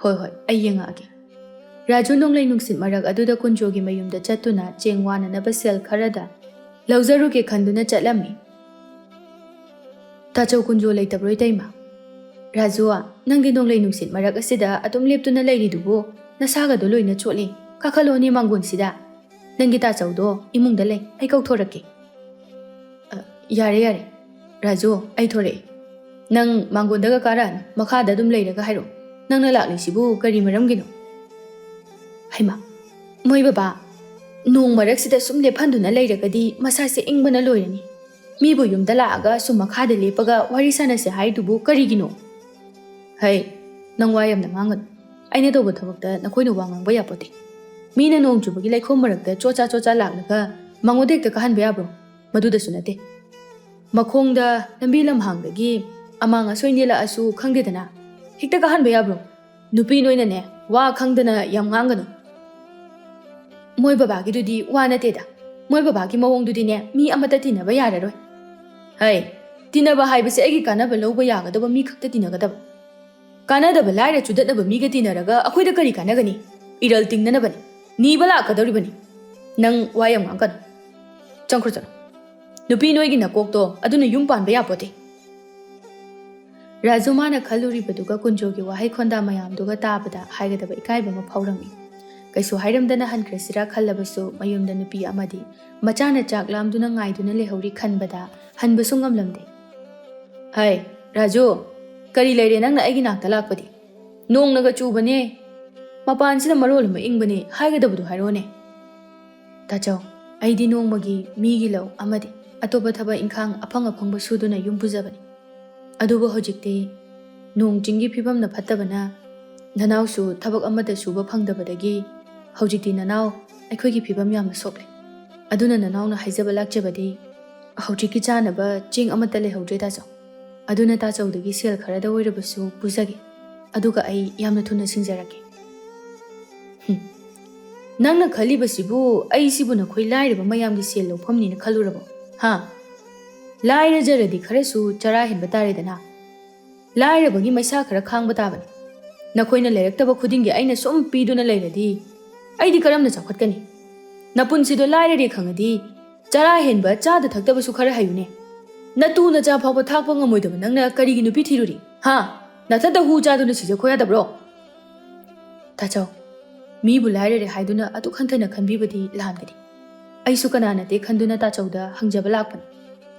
ꯍꯣꯏ, ꯍꯣꯏ, ꯑꯩ ꯌꯦꯡꯉꯛꯑꯒꯦ꯫ ꯔꯥꯖꯨ ꯅꯣꯡꯂꯩ ꯅꯨꯡꯁꯤꯠ ꯃꯔꯛ ꯑꯗꯨꯗ ꯀꯨꯟꯖꯣꯒꯤ ꯃꯌꯨꯝꯗ ꯆꯠꯇꯨꯅ ꯆꯦꯡ ꯋꯥꯅꯅꯕ ꯁꯦꯜ ꯈꯔꯗ ꯂꯧꯖꯔꯨꯒꯦ ꯈꯟꯗꯨꯅ ꯆꯠꯂꯝꯃꯤ꯫ ꯇꯥꯆꯧ, ꯀꯨꯟꯖꯣ ꯂꯩꯇꯕ꯭ꯔꯣ ꯏꯇꯩꯃ? ꯔꯥꯖꯨ, ꯅꯪꯗꯤ ꯅꯣꯡꯂꯩ ꯅꯨꯡꯁꯤꯠ ꯃꯔꯛ ꯑꯁꯤꯗ ꯑꯗꯨꯝ ꯂꯦꯞꯇꯨꯅ ꯂꯩꯔꯤꯗꯨꯕꯨ? ꯅꯁꯥꯒꯗꯣ ꯂꯣꯏꯅ ꯆꯣꯠꯂꯤ꯫ ꯀꯥꯈꯠꯂꯣꯅꯦ ꯃꯥꯡꯒꯣꯟꯁꯤꯗ꯫ ꯅꯪꯒꯤ ꯇꯥꯆꯧꯗꯣ ꯏꯃꯨꯡꯗ ꯂꯩ, ꯑꯩ ꯀꯧꯊꯣꯔꯛꯀꯦ꯫ ꯑ, ꯌꯥꯔꯦ, ꯌꯥꯔꯦ꯫ ꯔꯥꯖꯨ, ꯑꯩ ꯊꯣꯔꯛꯑꯦ꯫ ꯅꯪ ꯃꯥꯡꯒꯣꯟꯗꯒ ꯀꯥꯔꯛꯑꯅꯨ, ꯃꯈꯥꯗ ꯑꯗꯨꯝ ꯂꯩꯔꯒ ꯍꯥꯏꯔꯛꯑꯣ꯫ ꯅꯪꯅ ꯂꯥꯛꯂꯤꯁꯤꯕꯨ ꯀꯔꯤ ꯃꯔꯝꯒꯤꯅꯣ? ꯍꯩꯃꯥ, ꯃꯣꯏ ꯕꯕꯥ, ꯅꯣꯡ ꯃꯔꯛꯁꯤꯗ ꯁꯨꯝ ꯂꯦꯞꯍꯟꯗꯨꯅ ꯂꯩꯔꯒꯗꯤ ꯃꯁꯥꯁꯦ ꯏꯪꯕꯅ ꯂꯣꯏꯔꯅꯤ꯫ ꯃꯤꯕꯨ ꯌꯨꯝꯗ ꯂꯥꯛꯑꯒ ꯁꯨꯝ ꯃꯈꯥꯗ ꯂꯦꯞꯄꯒ ꯋꯥꯔꯤ ꯁꯥꯟꯅꯁꯦ ꯍꯥꯏꯗꯨꯕꯨ ꯀꯔꯤꯒꯤꯅꯣ? ꯍꯩ, ꯅꯪ ꯋꯥ ꯌꯥꯝꯅ ꯉꯥꯡꯒꯅꯨ꯫ ꯑꯩꯅ ꯇꯧꯕ ꯊꯕꯛꯇ ꯅꯈꯣꯏꯅ ꯋꯥ ꯉꯥꯡꯕ ꯌꯥꯄꯣꯠꯇꯦ꯫ ꯃꯤꯅ ꯅꯣꯡ ꯆꯨꯕꯒꯤ ꯂꯩꯈꯣꯝ ꯃꯔꯛꯇ ꯆꯣꯠꯆꯥ ꯆꯣꯠꯆꯥ ꯂꯥꯛꯂꯒ ꯃꯉꯣꯟꯗ ꯍꯦꯛꯇ ꯀꯥꯍꯟꯕ ꯌꯥꯕ꯭ꯔꯣ? ꯃꯗꯨꯗꯁꯨ ꯅꯠꯇꯦ꯫ ꯃꯈꯣꯡꯗ ꯂꯝꯕꯤ ꯂꯝꯍꯥꯡꯗꯒꯤ ꯑꯃꯥꯡ ꯑꯁꯣꯏ ꯅꯦꯜꯂꯛꯑꯁꯨ ꯈꯪꯗꯦꯗꯅ, ꯍꯦꯛꯇ ꯀꯥꯍꯟꯕ ꯌꯥꯕ꯭ꯔꯣ? ꯅꯨꯄꯤ ꯅꯣꯏꯅꯅꯦ, ꯋꯥ ꯈꯪꯗꯅ ꯌꯥꯝ ꯉꯥꯡꯒꯅꯨ꯫ ꯃꯣꯏ ꯕꯕꯥꯒꯤꯗꯨꯗꯤ ꯋꯥ ꯅꯠꯇꯦꯗ꯫ ꯃꯣꯏ ꯕꯕꯥꯒꯤ ꯃꯑꯣꯡꯗꯨꯗꯤꯅꯦ, ꯃꯤ ꯑꯃꯠꯇ ꯇꯤꯟꯅꯕ ꯌꯥꯔꯔꯣꯏ꯫ ꯍꯩ, ꯇꯤꯟꯅꯕ ꯍꯥꯏꯕꯁꯦ ꯑꯩꯒꯤ ꯀꯥꯟꯅꯕ ꯂꯧꯕ ꯌꯥꯒꯗꯕ ꯃꯤ ꯈꯛꯇ ꯇꯤꯟꯅꯒꯗꯕ꯫ ꯀꯥꯟꯅꯗꯕ ꯂꯥꯏꯔ ꯆꯨꯗꯠꯅꯕ ꯃꯤꯒ ꯇꯤꯟꯅꯔꯒ ꯑꯩꯈꯣꯏꯗ ꯀꯔꯤ ꯀꯥꯟꯅꯒꯅꯤ? ꯏꯔꯜ ꯇꯤꯡꯅꯅꯕꯅꯤ꯫ ꯅꯤꯕ ꯂꯥꯛꯀꯗꯧꯔꯤꯕꯅꯤ꯫ ꯅꯪ ꯋꯥ ꯌꯥꯝ ꯉꯥꯡꯒꯅꯨ꯫ ꯆꯪꯈ꯭ꯔꯣ, ꯆꯠꯂꯣ꯫ ꯅꯨꯄꯤ ꯅꯣꯏꯒꯤ ꯅꯀꯣꯛꯇꯣ ꯑꯗꯨꯅ ꯌꯨꯝ ꯄꯥꯟꯕ ꯌꯥꯄꯣꯠꯇꯦ꯫ ꯔꯥꯖꯨ ꯃꯥꯅ ꯈꯜꯂꯨꯔꯤꯕꯗꯨꯒ ꯀꯨꯟꯖꯣꯒꯤ ꯋꯥꯍꯩ ꯈꯣꯟꯗꯥ ꯃꯌꯥꯝꯗꯨꯒ ꯇꯥꯕꯗ ꯍꯥꯏꯒꯗꯕ ꯏꯀꯥꯏꯕ ꯑꯃ ꯐꯥꯎꯔꯝꯃꯤ꯫ ꯀꯩꯁꯨ ꯍꯥꯏꯔꯝꯗꯅ ꯍꯟꯈ꯭ꯔꯁꯤꯔꯥ ꯈꯜꯂꯕꯁꯨ ꯃꯌꯨꯝꯗ ꯅꯨꯄꯤ ꯑꯃꯗꯤ ꯃꯆꯥꯅ ꯆꯥꯛ ꯂꯥꯝꯗꯨꯅ ꯉꯥꯏꯗꯨꯅ ꯂꯩꯍꯧꯔꯤ ꯈꯟꯕꯗ ꯍꯟꯕꯁꯨ ꯉꯝꯂꯝꯗꯦ꯫ ꯍꯩ, ꯔꯥꯖꯨ, ꯀꯔꯤ ꯂꯩꯔꯦ ꯅꯪꯅ ꯑꯩꯒꯤ ꯅꯥꯛꯇ ꯂꯥꯛꯄꯗꯤ? ꯅꯣꯡꯅꯒ ꯆꯨꯕꯅꯦ, ꯃꯄꯥꯟꯁꯤꯅ ꯃꯔꯣꯜ ꯑꯃ ꯏꯪꯕꯅꯦ, ꯍꯥꯏꯒꯗꯕꯗꯨ ꯍꯥꯏꯔꯛꯑꯣꯅꯦ꯫ ꯇꯥꯆꯧ, ꯑꯩꯗꯤ ꯅꯣꯡꯃꯒꯤ ꯃꯤꯒꯤ ꯂꯧ ꯑꯃꯗꯤ ꯑꯇꯣꯞꯄ ꯊꯕꯛ ꯏꯪꯈꯥꯡ ꯑꯐꯪ ꯑꯐꯪꯕ ꯁꯨꯗꯨꯅ ꯌꯨꯝ ꯄꯨꯖꯕꯅꯤ꯫ ꯑꯗꯨꯕꯨ ꯍꯧꯖꯤꯛꯇꯤ ꯅꯣꯡ ꯆꯤꯡꯒꯤ ꯐꯤꯕꯝꯅ ꯐꯠꯇꯕꯅ ꯅꯅꯥꯎꯁꯨ ꯊꯕꯛ ꯑꯃꯠꯇ ꯁꯨꯕ ꯐꯪꯗꯕꯗꯒꯤ ꯍꯧꯖꯤꯛꯇꯤ ꯅꯅꯥꯎ ꯑꯩꯈꯣꯏꯒꯤ ꯐꯤꯕꯝ ꯌꯥꯝꯅ ꯁꯣꯛꯂꯦ꯫ ꯑꯗꯨꯅ ꯅꯅꯥꯎꯅ ꯍꯥꯏꯖꯕ ꯂꯥꯛꯆꯕꯗꯤ ꯍꯧꯖꯤꯛꯀꯤ ꯆꯥꯅꯕ ꯆꯦꯡ ꯑꯃꯠꯇ ꯂꯩꯍꯧꯗ꯭ꯔꯦ ꯇꯥꯆꯧ꯫ ꯑꯗꯨꯅ ꯇꯥꯆꯧꯗꯒꯤ ꯁꯦꯜ ꯈꯔꯗ ꯑꯣꯏꯔꯕꯁꯨ ꯄꯨꯖꯒꯦ꯫ ꯑꯗꯨꯒ ꯑꯩ ꯌꯥꯝꯅ ꯊꯨꯅ ꯁꯤꯡꯖꯔꯛꯀꯦ꯫ ꯍꯨꯝ꯫ ꯅꯪꯅ ꯈꯜꯂꯤꯕꯁꯤꯕꯨ ꯑꯩꯁꯤꯕꯨ ꯅꯈꯣꯏ ꯂꯥꯏꯔꯕ ꯃꯌꯥꯝꯒꯤ ꯁꯦꯜ ꯂꯧꯐꯝꯅꯤꯅ ꯈꯜꯂꯨꯔꯕꯣ? ꯍꯥ? ꯂꯥꯏꯔꯖꯔꯗꯤ ꯈꯔꯁꯨ ꯆꯔꯥ ꯍꯦꯟꯕ ꯇꯥꯔꯦꯗꯅ꯫ ꯂꯥꯏꯔꯕꯒꯤ ꯃꯩꯁꯥ ꯈꯔ ꯈꯥꯡꯕ ꯇꯥꯕꯅꯤ꯫ ꯅꯈꯣꯏꯅ ꯂꯩꯔꯛꯇꯕ ꯈꯨꯗꯤꯡꯒꯤ ꯑꯩꯅ ꯁꯨꯝ ꯄꯤꯗꯨꯅ ꯂꯩꯔꯗꯤ ꯑꯩꯗꯤ ꯀꯔꯝꯅ ꯆꯥꯎꯈꯠꯀꯅꯤ? ꯅꯄꯨꯟꯁꯤꯗꯣ ꯂꯥꯏꯔꯔꯦ ꯈꯪꯉꯗꯤ ꯆꯔꯥ ꯍꯦꯟꯕ ꯆꯥꯗ ꯊꯛꯇꯕꯁꯨ ꯈꯔ ꯍꯩꯌꯨꯅꯦ꯫ ꯅꯇꯨ ꯅꯆꯥ ꯐꯥꯎꯕ ꯊꯥꯛꯄ ꯉꯝꯃꯣꯏꯗꯕ ꯅꯪꯅ ꯀꯔꯤꯒꯤ ꯅꯨꯄꯤ ꯊꯤꯔꯨꯔꯤ? ꯍꯥ? ꯅꯊꯟꯇ ꯍꯨ ꯆꯥꯗꯨꯅ ꯁꯤꯖꯈꯣ ꯌꯥꯗꯕ꯭ꯔꯣ? ꯇꯥꯆꯧ, ꯃꯤꯕꯨ ꯂꯥꯏꯔꯔꯦ ꯍꯥꯏꯗꯨꯅ ꯑꯗꯨꯛ ꯍꯟꯊꯅ ꯈꯟꯕꯤꯕꯗꯤ ꯂꯥꯟꯒꯅꯤ꯫ ꯑꯩꯁꯨ ꯀꯅꯥ ꯅꯠꯇꯦ ꯈꯟꯗꯨꯅ ꯇꯥꯆꯧꯗ ꯍꯪꯖꯕ ꯂꯥꯛꯄꯅꯤ꯫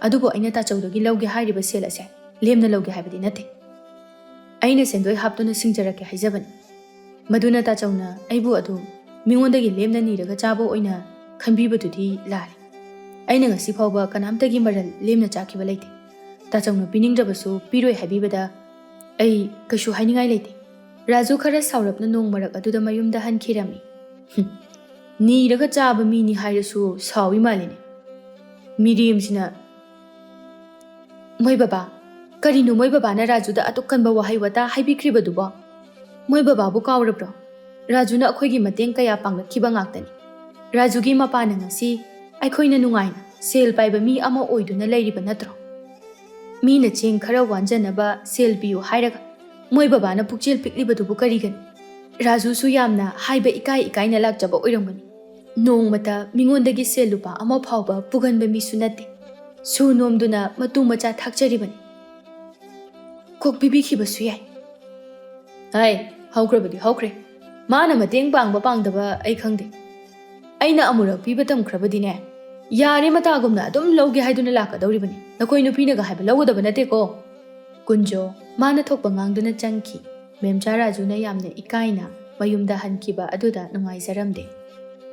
ꯑꯗꯨꯕꯨ ꯑꯩꯅ ꯇꯥꯆꯧꯗꯒꯤ ꯂꯧꯒꯦ ꯍꯥꯏꯔꯤꯕ ꯁꯦꯜ ꯑꯁꯦ ꯂꯦꯝꯅ ꯂꯧꯒꯦ ꯍꯥꯏꯕꯗꯤ ꯅꯠꯇꯦ꯫ ꯑꯩꯅ ꯁꯦꯟꯗꯣꯏ ꯍꯥꯞꯇꯨꯅ ꯁꯤꯡꯖꯔꯛꯀꯦ ꯍꯥꯏꯖꯕꯅꯤ꯫ ꯃꯗꯨꯅ ꯇꯥꯆꯧꯅ ꯑꯩꯕꯨ ꯑꯗꯨ ꯃꯤꯉꯣꯟꯗꯒꯤ ꯂꯦꯝꯅ ꯅꯤꯔꯒ ꯆꯥꯕ ꯑꯣꯏꯅ ꯈꯟꯕꯤꯕꯗꯨꯗꯤ ꯂꯥꯜꯂꯦ꯫ ꯑꯩꯅ ꯉꯁꯤ ꯐꯥꯎꯕ ꯀꯅꯥꯝꯇꯒꯤ ꯃꯔꯜ ꯂꯦꯝꯅ ꯆꯥꯈꯤꯕ ꯂꯩꯇꯦ꯫ ꯇꯥꯆꯧꯅ ꯄꯤꯅꯤꯡꯗ꯭ꯔꯕꯁꯨ ꯄꯤꯔꯣꯏ ꯍꯥꯏꯕꯤꯕꯗ ꯑꯩ ꯀꯩꯁꯨ ꯍꯥꯏꯅꯤꯡꯉꯥꯏ ꯂꯩꯇꯦ꯫ ꯔꯥꯖꯨ ꯈꯔ ꯁꯥꯎꯔꯞꯅ ꯅꯣꯡ ꯃꯔꯛ ꯑꯗꯨꯗ ꯃꯌꯨꯝꯗ ꯍꯟꯈꯤꯔꯝꯃꯤ꯫ ꯍꯨꯝ, ꯅꯤꯔꯒ ꯆꯥꯕ ꯃꯤꯅꯤ ꯍꯥꯏꯔꯁꯨ ꯁꯥꯎꯏ ꯃꯥꯜꯂꯤꯅꯦ꯫ ꯃꯤꯔꯦꯝꯁꯤꯅ꯫ ꯃꯣꯏ ꯕꯕꯥ, ꯀꯔꯤꯅꯣ ꯃꯣꯏ ꯕꯕꯥꯅ ꯔꯥꯖꯨꯗ ꯑꯗꯨꯛ ꯀꯟꯕ ꯋꯥꯍꯩ ꯋꯥꯇꯥ ꯍꯥꯏꯕꯤꯈ꯭ꯔꯤꯕꯗꯨꯕꯣ? ꯃꯣꯏ ꯕꯕꯥꯕꯨ ꯀꯥꯎꯔꯕ꯭ꯔꯣ? ꯔꯥꯖꯨꯅ ꯑꯩꯈꯣꯏꯒꯤ ꯃꯇꯦꯡ ꯀꯌꯥ ꯄꯥꯡꯂꯛꯈꯤꯕ ꯉꯥꯛꯇꯅꯤ꯫ ꯔꯥꯖꯨꯒꯤ ꯃꯄꯥꯅ ꯉꯁꯤ ꯑꯩꯈꯣꯏꯅ ꯅꯨꯡꯉꯥꯏꯅ ꯁꯦꯜ ꯄꯥꯏꯕ ꯃꯤ ꯑꯃ ꯑꯣꯏꯗꯨꯅ ꯂꯩꯔꯤꯕ ꯅꯠꯇ꯭ꯔꯣ? ꯃꯤꯅ ꯆꯦꯡ ꯈꯔ ꯋꯥꯟꯖꯅꯕ ꯁꯦꯜ ꯄꯤꯌꯨ ꯍꯥꯏꯔꯒ ꯃꯣꯏ ꯕꯕꯥꯅ ꯄꯨꯛꯆꯦꯜ ꯄꯤꯛꯂꯤꯕꯗꯨꯕꯨ ꯀꯔꯤꯒꯤꯅꯣ? ꯔꯥꯖꯨꯁꯨ ꯌꯥꯝꯅ ꯍꯥꯏꯕ ꯏꯀꯥꯏ ꯏꯀꯥꯏꯅ ꯂꯥꯛꯆꯕ ꯑꯣꯏꯔꯝꯒꯅꯤ꯫ ꯅꯣꯡꯃꯇ ꯃꯤꯉꯣꯟꯗꯒꯤ ꯁꯦꯜ ꯂꯨꯄꯥ ꯑꯃ ꯐꯥꯎꯕ ꯄꯨꯒꯟꯕ ꯃꯤꯁꯨ ꯅꯠꯇꯦ꯫ ꯁꯨ ꯅꯣꯝꯗꯨꯅ ꯃꯇꯨ ꯃꯆꯥ ꯊꯥꯛꯆꯔꯤꯕꯅꯤ꯫ ꯀꯣꯛ ꯄꯤꯕꯤꯈꯤꯕꯁꯨ ꯌꯥꯏ꯫ ꯍꯥꯏ, ꯍꯧꯈ꯭ꯔꯕꯗꯤ ꯍꯧꯈ꯭ꯔꯦ꯫ ꯃꯥꯅ ꯃꯇꯦꯡ ꯄꯥꯡꯕ ꯄꯥꯡꯗꯕ ꯑꯩ ꯈꯪꯗꯦ꯫ ꯑꯩꯅ ꯑꯃꯨꯔꯛ ꯄꯤꯕ ꯇꯝꯈ꯭ꯔꯕꯗꯤꯅꯦ, ꯌꯥꯔꯦ ꯃꯇꯥꯒꯨꯝꯅ ꯑꯗꯨꯝ ꯂꯧꯒꯦ ꯍꯥꯏꯗꯨꯅ ꯂꯥꯛꯀꯗꯧꯔꯤꯕꯅꯤ꯫ ꯅꯈꯣꯏ ꯅꯨꯄꯤꯅꯒ ꯍꯥꯏꯕ ꯂꯧꯒꯗꯕ ꯅꯠꯇꯦꯀꯣ꯫ ꯀꯨꯟꯖꯣ, ꯃꯥꯅ ꯊꯣꯛꯄ ꯉꯥꯡꯗꯨꯅ ꯆꯪꯈꯤ꯫ ꯃꯦꯝꯆꯥ ꯔꯥꯖꯨꯅ ꯌꯥꯝꯅ ꯏꯀꯥꯏꯅ ꯃꯌꯨꯝꯗ ꯍꯟꯈꯤꯕ ꯑꯗꯨꯗ ꯅꯨꯡꯉꯥꯏꯖꯔꯝꯗꯦ꯫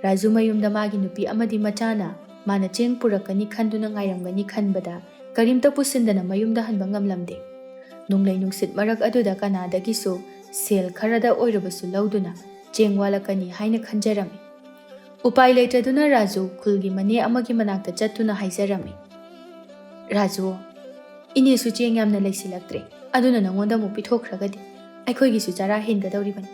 ꯔꯥꯖꯨ ꯃꯌꯨꯝꯗ ꯃꯥꯒꯤ ꯅꯨꯄꯤ ꯑꯃꯗꯤ ꯃꯆꯥꯅ ꯃꯥꯅ ꯆꯦꯡ ꯄꯨꯔꯛꯀꯅꯤ ꯈꯟꯗꯨꯅ ꯉꯥꯏꯔꯝꯒꯅꯤ ꯈꯟꯕꯗ ꯀꯔꯤꯝꯇ ꯄꯨꯁꯤꯟꯗꯅ ꯃꯌꯨꯝꯗ ꯍꯟꯕ ꯉꯝꯂꯝꯗꯦ꯫ ꯅꯣꯡꯂꯩ ꯅꯨꯡꯁꯤꯠ ꯃꯔꯛ ꯑꯗꯨꯗ ꯀꯅꯥꯗꯒꯤꯁꯨ ꯁꯦꯜ ꯈꯔꯗ ꯑꯣꯏꯔꯕꯁꯨ ꯂꯧꯗꯨꯅ ꯆꯦꯡ ꯋꯥꯠꯂꯛꯀꯅꯤ ꯍꯥꯏꯅ ꯈꯟꯖꯔꯝꯃꯤ꯫ ꯎꯄꯥꯏ ꯂꯩꯇꯗꯨꯅ ꯔꯥꯖꯨ ꯈꯨꯜꯒꯤ ꯃꯅꯦ ꯑꯃꯒꯤ ꯃꯅꯥꯛꯇ ꯆꯠꯇꯨꯅ ꯍꯥꯏꯖꯔꯝꯃꯤ, "ꯔꯥꯖꯨ, ꯏꯅꯦꯁꯨ ꯆꯦꯡ ꯌꯥꯝꯅ ꯂꯩꯁꯤꯜꯂꯛꯇ꯭ꯔꯦ, ꯑꯗꯨꯅ ꯅꯉꯣꯟꯗ ꯑꯃꯨꯛ ꯄꯤꯊꯣꯛꯈ꯭ꯔꯒꯗꯤ ꯑꯩꯈꯣꯏꯒꯤꯁꯨ ꯆꯔꯥ ꯍꯦꯟꯒꯗꯧꯔꯤꯕꯅꯤ꯫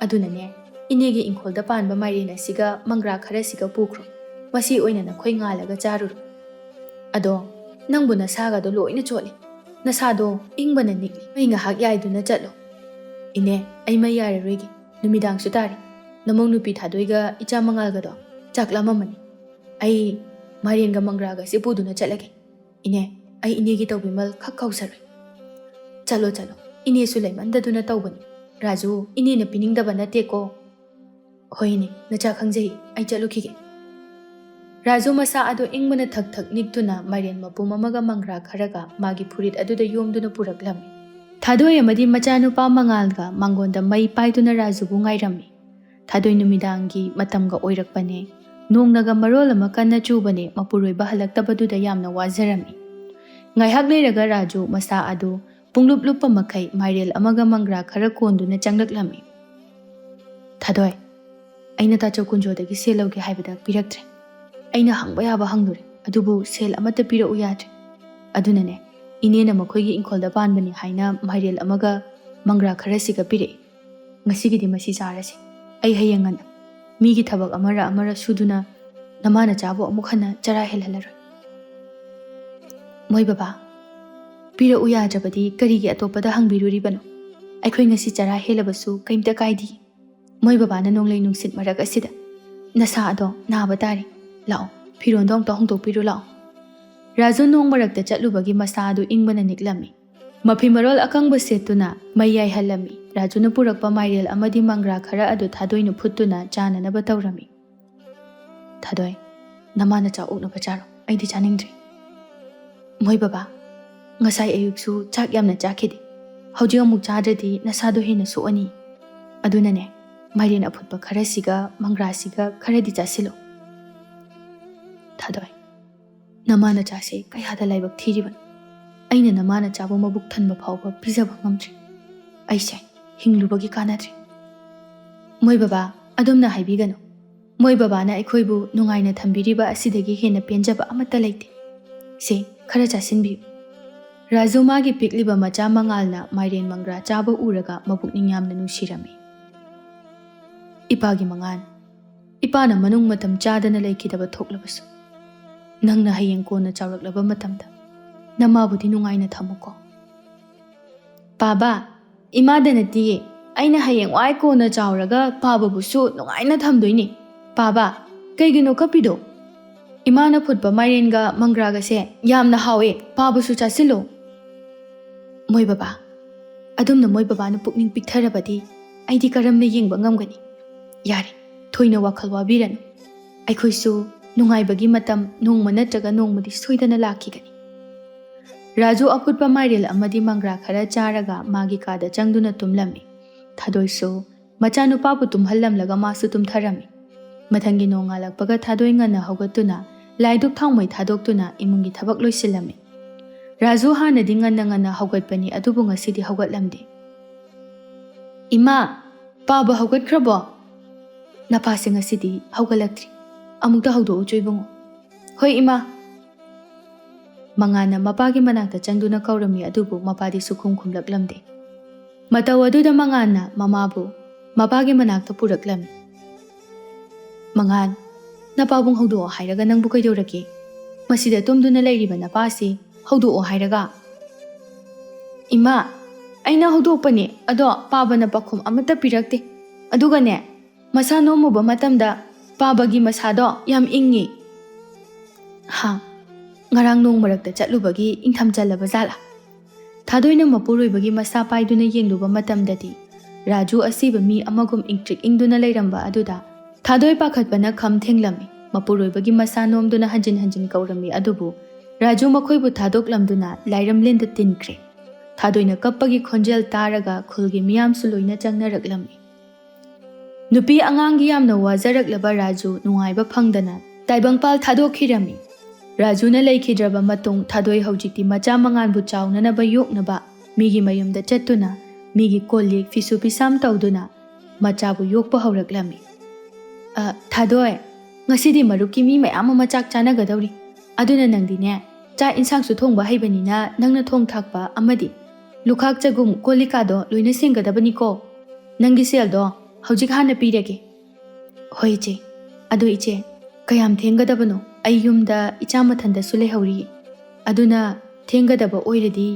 ꯑꯗꯨꯅꯅꯦ, ꯏꯅꯦꯒꯤ ꯏꯪꯈꯣꯜꯗ ꯄꯥꯟꯕ ꯃꯥꯏꯔꯦꯟ ꯑꯁꯤꯒ ꯃꯪꯒ꯭ꯔꯥ ꯈꯔꯁꯤꯒ ꯄꯨꯈ꯭ꯔꯣ, ꯃꯁꯤ ꯑꯣꯏꯅ ꯅꯈꯣꯏ ꯉꯥꯜꯂꯒ ꯆꯥꯔꯨꯔꯣ꯫ ꯑꯗꯣ ꯅꯪꯕꯨ ꯅꯁꯥꯒꯗꯣ ꯂꯣꯏꯅ ꯆꯣꯠꯂꯤ, ꯅꯁꯥꯗꯣ ꯏꯪꯕꯅ ꯅꯤꯛꯂꯤ, ꯃꯩ ꯉꯥꯏꯍꯥꯛ ꯌꯥꯏꯗꯨꯅ ꯆꯠꯂꯣ꯫" "ꯏꯅꯦ, ꯑꯩ ꯃꯩ ꯌꯥꯏꯔꯔꯣꯏꯒꯦ, ꯅꯨꯃꯤꯗꯥꯡꯁꯨ ꯇꯥꯔꯦ꯫ ꯅꯃꯧ ꯅꯨꯄꯤ ꯊꯥꯗꯣꯏꯒ ꯏꯆꯥ ꯃꯉꯥꯜꯒꯗꯣ ꯆꯥꯛ ꯂꯥꯝꯃꯝꯃꯅꯤ꯫ ꯑꯩ ꯃꯥꯏꯔꯦꯟꯒ ꯃꯪꯒ꯭ꯔꯥꯒꯁꯦ ꯄꯨꯗꯨꯅ ꯆꯠꯂꯒꯦ꯫ ꯏꯅꯦ, ꯑꯩ ꯏꯅꯦꯒꯤ ꯇꯧꯕꯤꯃꯜ ꯈꯛ ꯀꯥꯎꯖꯔꯣꯏ꯫ ꯆꯠꯂꯣ, ꯆꯠꯂꯣ, ꯏꯅꯦꯁꯨ ꯂꯩꯃꯟꯗꯗꯨꯅ ꯇꯧꯕꯅꯤ꯫ ꯔꯥꯖꯨ, ꯏꯅꯦꯅ ꯄꯤꯅꯤꯡꯗꯕ ꯅꯠꯇꯦꯀꯣ꯫" "ꯍꯣꯏ ꯏꯅꯦ, ꯅꯆꯥ ꯈꯪꯖꯩ, ꯑꯩ ꯆꯠꯂꯨꯈꯤꯒꯦ꯫" ꯔꯥꯖꯨ ꯃꯁꯥ ꯑꯗꯨ ꯏꯪꯕꯅ ꯊꯛ ꯊꯛ ꯅꯤꯛꯇꯨꯅ ꯃꯥꯏꯔꯦꯟ ꯃꯄꯨꯝ ꯑꯃꯒ ꯃꯪꯒ꯭ꯔꯥ ꯈꯔꯒ ꯃꯥꯒꯤ ꯐꯨꯔꯤꯠ ꯑꯗꯨꯗ ꯌꯣꯝꯗꯨꯅ ꯄꯨꯔꯛꯂꯝꯃꯤ꯫ ꯊꯥꯗꯣꯏ ꯑꯃꯗꯤ ꯃꯆꯥꯅꯨꯄꯥ ꯃꯉꯥꯜꯒ ꯃꯥꯡꯒꯣꯟꯗ ꯃꯩ ꯄꯥꯏꯗꯨꯅ ꯔꯥꯖꯨꯕꯨ ꯉꯥꯏꯔꯝꯃꯤ꯫ ꯊꯥꯗꯣꯏ ꯅꯨꯃꯤꯗꯥꯡꯒꯤ ꯃꯇꯝꯒ ꯑꯣꯏꯔꯛꯄꯅꯦ꯫ ꯅꯣꯡꯅꯒ ꯃꯔꯣꯜ ꯑꯃ ꯀꯟꯅ ꯆꯨꯕꯅꯦ, ꯃꯄꯨꯔꯣꯏꯕ ꯍꯜꯂꯛꯇꯕꯗꯨꯗ ꯌꯥꯝꯅ ꯋꯥꯖꯔꯝꯃꯤ꯫ ꯉꯥꯏꯍꯥꯛ ꯂꯩꯔꯒ ꯔꯥꯖꯨ ꯃꯁꯥ ꯑꯗꯨ ꯄꯨꯡꯂꯨꯞ ꯂꯨꯞꯄ ꯃꯈꯩ ꯃꯥꯏꯔꯦꯜ ꯑꯃꯒ ꯃꯪꯒ꯭ꯔꯥ ꯈꯔ ꯀꯣꯟꯗꯨꯅ ꯆꯪꯂꯛꯂꯝꯃꯤ꯫ "ꯊꯥꯗꯣꯏ, ꯑꯩꯅ ꯇꯥꯆꯧ ꯀꯨꯟꯖꯣꯗꯒꯤ ꯁꯦꯜ ꯂꯧꯒꯦ ꯍꯥꯏꯕꯗ ꯄꯤꯔꯛꯇ꯭ꯔꯦ꯫ ꯑꯩꯅ ꯍꯪꯕ ꯌꯥꯕ ꯍꯪꯂꯨꯔꯦ, ꯑꯗꯨꯕꯨ ꯁꯦꯜ ꯑꯃꯠꯇ ꯄꯤꯔꯛꯎ ꯌꯥꯗ꯭ꯔꯦ꯫ ꯑꯗꯨꯅꯅꯦ, ꯏꯅꯦꯅ ꯃꯈꯣꯏꯒꯤ ꯏꯪꯈꯣꯜꯗ ꯄꯥꯟꯕꯅꯤ ꯍꯥꯏꯅ ꯃꯥꯏꯔꯦꯜ ꯑꯃꯒ ꯃꯪꯒ꯭ꯔꯥ ꯈꯔꯁꯤꯒ ꯄꯤꯔꯛꯏ꯫ ꯉꯁꯤꯒꯤꯗꯤ ꯃꯁꯤ ꯆꯥꯔꯁꯤ꯫ ꯑꯩ ꯍꯌꯦꯡ ꯉꯟꯅ ꯃꯤꯒꯤ ꯊꯕꯛ ꯑꯃꯔ ꯑꯃꯔ ꯁꯨꯗꯨꯅ ꯅꯃꯥ ꯅꯆꯥꯕꯨ ꯑꯃꯨꯛ ꯍꯟꯅ ꯆꯔꯥ ꯍꯦꯜꯍꯜꯂꯔꯣꯏ꯫" "ꯃꯣꯏ ꯕꯕꯥ, ꯄꯤꯔꯛꯎ ꯌꯥꯗ꯭ꯔꯕꯗꯤ ꯀꯔꯤꯒꯤ ꯑꯇꯣꯞꯄꯗ ꯍꯪꯕꯤꯔꯨꯔꯤꯕꯅꯣ? ꯑꯩꯈꯣꯏ ꯉꯁꯤ ꯆꯔꯥ ꯍꯦꯜꯂꯕꯁꯨ ꯀꯩꯝꯇ ꯀꯥꯏꯗꯦ꯫ ꯃꯣꯏ ꯕꯕꯥꯅ ꯅꯣꯡꯂꯩ ꯅꯨꯡꯁꯤꯠ ꯃꯔꯛ ꯑꯁꯤꯗ ꯅꯁꯥ ꯑꯗꯣ ꯅꯥꯕ ꯇꯥꯔꯦ꯫ ꯂꯥꯛꯑꯣ, ꯐꯤꯔꯣꯟꯗꯣ ꯑꯝꯇ ꯍꯣꯡꯗꯣꯛꯄꯤꯔꯨ ꯂꯥꯛꯑꯣ꯫" ꯔꯥꯖꯨ ꯅꯣꯡ ꯃꯔꯛꯇ ꯆꯠꯂꯨꯕꯒꯤ ꯃꯁꯥ ꯑꯗꯨ ꯏꯪꯕꯅ ꯅꯤꯛꯂꯝꯃꯤ꯫ ꯃꯐꯤ ꯃꯔꯣꯜ ꯑꯀꯪꯕ ꯁꯦꯠꯇꯨꯅ ꯃꯩ ꯌꯥꯏꯍꯜꯂꯝꯃꯤ꯫ ꯔꯥꯖꯨꯅ ꯄꯨꯔꯛꯄ ꯃꯥꯏꯔꯦꯜ ꯑꯃꯗꯤ ꯃꯪꯒ꯭ꯔꯥ ꯈꯔ ꯑꯗꯨ ꯊꯥꯗꯣꯏꯅ ꯐꯨꯠꯇꯨꯅ ꯆꯥꯅꯅꯕ ꯇꯧꯔꯝꯃꯤ꯫ "ꯊꯥꯗꯣꯏ, ꯅꯃꯥ ꯅꯆꯥ ꯑꯣꯛꯅꯕ ꯆꯥꯔꯣ, ꯑꯩꯗꯤ ꯆꯥꯅꯤꯡꯗ꯭ꯔꯦ꯫" "ꯃꯣꯏ ꯕꯕꯥ, ꯉꯁꯥꯏ ꯑꯌꯨꯛꯁꯨ ꯆꯥꯛ ꯌꯥꯝꯅ ꯆꯥꯈꯤꯗꯦ꯫ ꯍꯧꯖꯤꯛ ꯑꯃꯨꯛ ꯆꯥꯗ꯭ꯔꯗꯤ ꯅꯁꯥꯗꯣ ꯍꯦꯟꯅ ꯁꯣꯛꯑꯅꯤ꯫ ꯑꯗꯨꯅꯅꯦ, ꯃꯥꯏꯔꯦꯟ ꯑꯐꯨꯠꯄ ꯈꯔꯁꯤꯒ ꯃꯪꯒ꯭ꯔꯥꯁꯤꯒ ꯈꯔꯗꯤ ꯆꯥꯁꯤꯜꯂꯣ꯫" "ꯊꯥꯗꯣꯏ, ꯅꯃꯥ ꯅꯆꯥꯁꯦ ꯀꯌꯥꯗ ꯂꯥꯏꯕꯛ ꯊꯤꯔꯤꯕꯅꯣ꯫ ꯑꯩꯅ ꯅꯃꯥ ꯅꯆꯥꯕꯨ ꯃꯕꯨꯛ ꯊꯟꯕ ꯐꯥꯎꯕ ꯄꯤꯖꯕ ꯉꯝꯗ꯭ꯔꯦ꯫ ꯑꯩꯁꯦ ꯍꯤꯡꯂꯨꯕꯒꯤ ꯀꯥꯟꯅꯗ꯭ꯔꯦ꯫" "ꯃꯣꯏ ꯕꯕꯥ, ꯑꯗꯨꯝꯅ ꯍꯥꯏꯕꯤꯒꯅꯨ꯫ ꯃꯣꯏ ꯕꯕꯥꯅ ꯑꯩꯈꯣꯏꯕꯨ ꯅꯨꯡꯉꯥꯏꯅ ꯊꯝꯕꯤꯔꯤꯕ ꯑꯁꯤꯗꯒꯤ ꯍꯦꯟꯅ ꯄꯦꯟꯖꯕ ꯑꯃꯠꯇ ꯂꯩꯇꯦ꯫ ꯁꯦ, ꯈꯔ ꯆꯥꯁꯤꯟꯕꯤꯌꯨ꯫" ꯔꯥꯖꯨ ꯃꯥꯒꯤ ꯄꯤꯛꯂꯤꯕ ꯃꯆꯥ ꯃꯉꯥꯜꯅ ꯃꯥꯏꯔꯦꯟ ꯃꯪꯒ꯭ꯔꯥ ꯆꯥꯕ ꯎꯔꯒ ꯃꯄꯨꯛꯅꯤꯡ ꯌꯥꯝꯅ ꯅꯨꯡꯁꯤꯔꯝꯃꯤ꯫ "ꯏꯄꯥꯒꯤ ꯃꯉꯥꯜ, ꯏꯄꯥꯅ ꯃꯅꯨꯡ ꯃꯇꯝ ꯆꯥꯗꯅ ꯂꯩꯈꯤꯗꯕ ꯊꯣꯛꯂꯕꯁꯨ, ꯅꯪꯅ ꯍꯌꯦꯡ ꯀꯣꯟꯅ ꯆꯥꯎꯔꯛꯂꯕ ꯃꯇꯝꯗ ꯅꯃꯥꯕꯨꯗꯤ ꯅꯨꯡꯉꯥꯏꯅ ꯊꯝꯃꯨꯀꯣ꯫" "ꯄꯥꯕ, ꯏꯃꯥꯗ ꯅꯠꯇꯤꯌꯦ, ꯑꯩꯅ ꯍꯌꯦꯡ ꯋꯥꯏ ꯀꯣꯟꯅ ꯆꯥꯎꯔꯒ ꯄꯥꯕꯕꯨꯁꯨ ꯅꯨꯡꯉꯥꯏꯅ ꯊꯝꯗꯣꯏꯅꯦ꯫ ꯄꯥꯕ, ꯀꯩꯒꯤꯅꯣ ꯀꯞꯄꯤꯗꯣ? ꯏꯃꯥꯅ ꯐꯨꯠꯄ ꯃꯥꯏꯔꯦꯟꯒ ꯃꯪꯒ꯭ꯔꯥꯒꯁꯦ ꯌꯥꯝꯅ ꯍꯥꯎꯋꯦ, ꯄꯥꯕꯁꯨ ꯆꯥꯁꯤꯜꯂꯣ꯫" "ꯃꯣꯏ ꯕꯕꯥ, ꯑꯗꯨꯝꯅ ꯃꯣꯏ ꯕꯕꯥꯅ ꯄꯨꯛꯅꯤꯡ ꯄꯤꯛꯊꯔꯕꯗꯤ ꯑꯩꯗꯤ ꯀꯔꯝꯅ ꯌꯦꯡꯕ ꯉꯝꯒꯅꯤ? ꯌꯥꯔꯦ, ꯊꯣꯏꯅ ꯋꯥꯈꯜ ꯋꯥꯕꯤꯔꯅꯨ꯫ ꯑꯩꯈꯣꯏꯁꯨ ꯅꯨꯡꯉꯥꯏꯕꯒꯤ ꯃꯇꯝ ꯅꯣꯡꯃ ꯅꯠꯇ꯭ꯔꯒ ꯅꯣꯡꯃꯗꯤ ꯁꯣꯏꯗꯅ ꯂꯥꯛꯈꯤꯒꯅꯤ꯫" ꯔꯥꯖꯨ ꯑꯐꯨꯠꯄ ꯃꯥꯏꯔꯦꯜ ꯑꯃꯗꯤ ꯃꯪꯒ꯭ꯔꯥ ꯈꯔ ꯆꯥꯔꯒ ꯃꯥꯒꯤ ꯀꯥꯗ ꯆꯪꯗꯨꯅ ꯇꯨꯝꯂꯝꯃꯤ꯫ ꯊꯥꯗꯣꯏꯁꯨ ꯃꯆꯥꯅꯨꯄꯥꯕꯨ ꯇꯨꯝꯍꯜꯂꯝꯂꯒ ꯃꯥꯁꯨ ꯇꯨꯝꯊꯔꯝꯃꯤ꯫ ꯃꯊꯪꯒꯤ ꯅꯣꯡꯉꯥꯜꯂꯛꯄꯒ ꯊꯥꯗꯣꯏ ꯉꯟꯅ ꯍꯧꯒꯠꯇꯨꯅ ꯂꯥꯏꯗꯨꯛ ꯊꯥꯎꯃꯩ ꯊꯥꯗꯣꯛꯇꯨꯅ ꯏꯃꯨꯡꯒꯤ ꯊꯕꯛ ꯂꯣꯏꯁꯤꯜꯂꯝꯃꯤ꯫ ꯔꯥꯖꯨ ꯍꯥꯟꯅꯗꯤ ꯉꯟꯅ ꯉꯟꯅ ꯍꯧꯒꯠꯄꯅꯤ, ꯑꯗꯨꯕꯨ ꯉꯁꯤꯗꯤ ꯍꯧꯒꯠꯂꯝꯗꯦ꯫ "ꯏꯃꯥ, ꯄꯥꯕ ꯍꯧꯒꯠꯈ꯭ꯔꯕꯣ?" "ꯅꯄꯥꯁꯦ ꯉꯁꯤꯗꯤ ꯍꯧꯒꯠꯂꯛꯇ꯭ꯔꯤ꯫ ꯑꯃꯨꯛꯇ ꯍꯧꯗꯣꯛꯎꯆꯣ ꯏꯕꯨꯡꯉꯣ꯫" "ꯍꯣꯏ ꯏꯃꯥ꯫" ꯃꯉꯥꯟꯅ ꯃꯄꯥꯒꯤ ꯃꯅꯥꯛꯇ ꯆꯪꯗꯨꯅ ꯀꯧꯔꯝꯃꯤ, ꯑꯗꯨꯕꯨ ꯃꯄꯥꯗꯤ ꯁꯨꯈꯨꯝ ꯈꯨꯝꯂꯛꯂꯝꯗꯦ꯫ ꯃꯇꯧ ꯑꯗꯨꯗ ꯃꯉꯥꯟꯅ ꯃꯃꯥꯕꯨ ꯃꯄꯥꯒꯤ ꯃꯅꯥꯛꯇ ꯄꯨꯔꯛꯂꯝꯃꯤ꯫ "ꯃꯉꯥꯟ, ꯅꯄꯥꯕꯨꯡ ꯍꯧꯗꯣꯛꯑꯣ ꯍꯥꯏꯔꯒ ꯅꯪꯕꯨ ꯀꯩꯗꯧꯔꯒꯦ? ꯃꯁꯤꯗ ꯇꯨꯝꯗꯨꯅ ꯂꯩꯔꯤꯕ ꯅꯄꯥꯁꯤ ꯍꯧꯗꯣꯛꯑꯣ ꯍꯥꯏꯔꯒ?" "ꯏꯃꯥ, ꯑꯩꯅ ꯍꯧꯗꯣꯛꯄꯅꯦ, ꯑꯗꯣ ꯄꯥꯕꯅ ꯄꯥꯈꯨꯝ ꯑꯃꯠꯇ ꯄꯤꯔꯛꯇꯦ꯫ ꯑꯗꯨꯒꯅꯦ, ꯃꯁꯥ ꯅꯣꯝꯃꯨꯕ ꯃꯇꯝꯗ ꯄꯥꯕꯒꯤ ꯃꯁꯥꯗꯣ ꯌꯥꯝ ꯏꯪꯉꯤ꯫" "ꯍꯥ, ꯉꯔꯥꯡ ꯅꯣꯡ ꯃꯔꯛꯇ ꯆꯠꯂꯨꯕꯒꯤ ꯏꯪꯊꯝ ꯆꯜꯂꯕ ꯖꯥꯠꯂꯥ?" ꯊꯥꯗꯣꯏꯅ ꯃꯄꯨꯔꯣꯏꯕꯒꯤ ꯃꯁꯥ ꯄꯥꯏꯗꯨꯅ ꯌꯦꯡꯂꯨꯕ ꯃꯇꯝꯗꯗꯤ ꯔꯥꯖꯨ ꯑꯁꯤꯕ ꯃꯤ ꯑꯃꯒꯨꯝ ꯏꯪꯇ꯭ꯔꯤꯛ ꯏꯪꯗꯨꯅ ꯂꯩꯔꯝꯕ ꯑꯗꯨꯗ ꯊꯥꯗꯣꯏ ꯄꯥꯈꯠꯄꯅ ꯈꯝ ꯊꯦꯡꯂꯝꯃꯤ꯫ ꯃꯄꯨꯔꯣꯏꯕꯒꯤ ꯃꯁꯥ ꯅꯣꯝꯗꯨꯅ ꯍꯟꯖꯤꯟ ꯍꯟꯖꯤꯟ ꯀꯧꯔꯝꯃꯤ, ꯑꯗꯨꯕꯨ ꯔꯥꯖꯨ ꯃꯈꯣꯏꯕꯨ ꯊꯥꯗꯣꯛꯂꯝꯗꯨꯅ ꯂꯥꯏꯔꯝꯂꯦꯟꯗ ꯇꯤꯟꯈ꯭ꯔꯦ꯫ ꯊꯥꯗꯣꯏꯅ ꯀꯞꯄꯒꯤ ꯈꯣꯟꯖꯦꯜ ꯇꯥꯔꯒ ꯈꯨꯜꯒꯤ ꯃꯤꯌꯥꯝꯁꯨ ꯂꯣꯏꯅ ꯆꯪꯅꯔꯛꯂꯝꯃꯤ꯫ ꯅꯨꯄꯤ ꯑꯉꯥꯡꯒꯤ ꯌꯥꯝꯅ ꯋꯥꯖꯔꯛꯂꯕ ꯔꯥꯖꯨ ꯅꯨꯡꯉꯥꯏꯕ ꯐꯪꯗꯅ ꯇꯥꯏꯕꯪꯄꯥꯜ ꯊꯥꯗꯣꯛꯈꯤꯔꯝꯃꯤ꯫ ꯔꯥꯖꯨꯅ ꯂꯩꯈꯤꯗ꯭ꯔꯕ ꯃꯇꯨꯡ ꯊꯥꯗꯣꯏ ꯍꯧꯖꯤꯛꯇꯤ ꯃꯆꯥ ꯃꯉꯥꯟꯕꯨ ꯆꯥꯎꯅꯅꯕ ꯌꯣꯛꯅꯕ ꯃꯤꯒꯤ ꯃꯌꯨꯝꯗ ꯆꯠꯇꯨꯅ ꯃꯤꯒꯤ ꯀꯣꯜ ꯂꯤꯛ ꯐꯤꯁꯨ ꯐꯤꯁꯥꯝ ꯇꯧꯗꯨꯅ ꯃꯆꯥꯕꯨ ꯌꯣꯛꯄ ꯍꯧꯔꯛꯂꯝꯃꯤ꯫ "ꯑ, ꯊꯥꯗꯣꯏ, ꯉꯁꯤꯗꯤ ꯃꯔꯨꯞꯀꯤ ꯃꯤ ꯃꯌꯥꯝ ꯑꯃ ꯆꯥꯛ ꯆꯥꯅꯒꯗꯧꯔꯤ꯫ ꯑꯗꯨꯅ ꯅꯪꯗꯤꯅꯦ, ꯆꯥꯛ ꯏꯟꯁꯥꯡꯁꯨ ꯊꯣꯡꯕ ꯍꯩꯕꯅꯤꯅ ꯅꯪꯅ ꯊꯣꯡ ꯊꯥꯛꯄ ꯑꯃꯗꯤ ꯂꯨꯈꯥꯛ ꯆꯒꯨꯝ ꯀꯣꯜ ꯂꯤꯛꯀꯥꯗꯣ ꯂꯣꯏꯅ ꯁꯦꯡꯒꯗꯕꯅꯤꯀꯣ꯫ ꯅꯪꯒꯤ ꯁꯦꯜꯗꯣ ꯍꯧꯖꯤꯛ ꯍꯥꯟꯅ ꯄꯤꯔꯒꯦ꯫" "ꯍꯣꯏ ꯏꯆꯦ꯫ ꯑꯗꯣ ꯏꯆꯦ, ꯀꯌꯥꯝ ꯊꯦꯡꯒꯗꯕꯅꯣ? ꯑꯩ ꯌꯨꯝꯗ ꯏꯆꯥ ꯃꯊꯟꯗꯁꯨ ꯂꯩꯍꯧꯔꯤ꯫ ꯑꯗꯨꯅ ꯊꯦꯡꯒꯗꯕ ꯑꯣꯏꯔꯗꯤ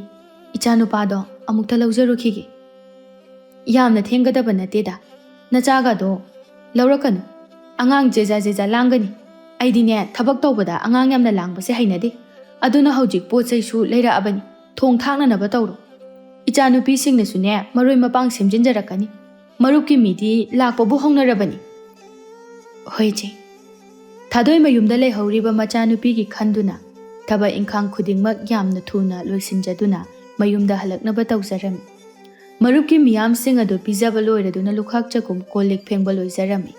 ꯏꯆꯥꯅꯨꯄꯥꯗꯣ ꯑꯃꯨꯛꯇ ꯂꯧꯖꯔꯨꯈꯤꯒꯦ꯫" "ꯌꯥꯝꯅ ꯊꯦꯡꯒꯗꯕ ꯅꯠꯇꯦꯗ꯫ ꯅꯆꯥꯒꯗꯣ ꯂꯧꯔꯛꯀꯅꯨ꯫ ꯑꯉꯥꯡ ꯖꯦꯖꯥ ꯖꯦꯖꯥ ꯂꯥꯡꯒꯅꯤ꯫ ꯑꯩꯗꯤꯅꯦ, ꯊꯕꯛ ꯇꯧꯕꯗ ꯑꯉꯥꯡ ꯌꯥꯝꯅ ꯂꯥꯡꯕꯁꯦ ꯍꯩꯅꯗꯦ꯫ ꯑꯗꯨꯅ ꯍꯧꯖꯤꯛ ꯄꯣꯠ ꯆꯩꯁꯨ ꯂꯩꯔꯛꯑꯕꯅꯤ꯫ ꯊꯣꯡ ꯊꯥꯛꯅꯅꯕ ꯇꯧꯔꯣ꯫ ꯏꯆꯥꯅꯨꯄꯤꯁꯤꯡꯅꯁꯨꯅꯦ, ꯃꯔꯣꯏ ꯃꯄꯥꯡ ꯁꯦꯝꯖꯤꯟꯖꯔꯛꯀꯅꯤ꯫ ꯃꯔꯨꯞꯀꯤ ꯃꯤꯗꯤ ꯂꯥꯛꯄꯕꯨ ꯍꯧꯅꯔꯕꯅꯤ꯫" "ꯍꯣꯏ ꯏꯆꯦ꯫" ꯊꯥꯗꯣꯏ ꯃꯌꯨꯝꯗ ꯂꯩꯍꯧꯔꯤꯕ ꯃꯆꯥꯅꯨꯄꯤꯒꯤ ꯈꯟꯗꯨꯅ ꯊꯕꯛ ꯏꯪꯈꯥꯡ ꯈꯨꯗꯤꯡꯃꯛ ꯌꯥꯝꯅ ꯊꯨꯅ ꯂꯣꯏꯁꯤꯟꯖꯗꯨꯅ ꯃꯌꯨꯝꯗ ꯍꯜꯂꯛꯅꯕ ꯇꯧꯖꯔꯝꯃꯤ꯫ ꯃꯔꯨꯞꯀꯤ ꯃꯤꯌꯥꯝꯁꯤꯡ ꯑꯗꯨ ꯄꯤꯖꯕ ꯂꯣꯏꯔꯗꯨꯅ ꯂꯨꯈꯥꯛ ꯆꯒꯨꯝ ꯀꯣꯜ ꯂꯤꯛ ꯐꯦꯡꯕ ꯂꯣꯏꯖꯔꯝꯃꯤ꯫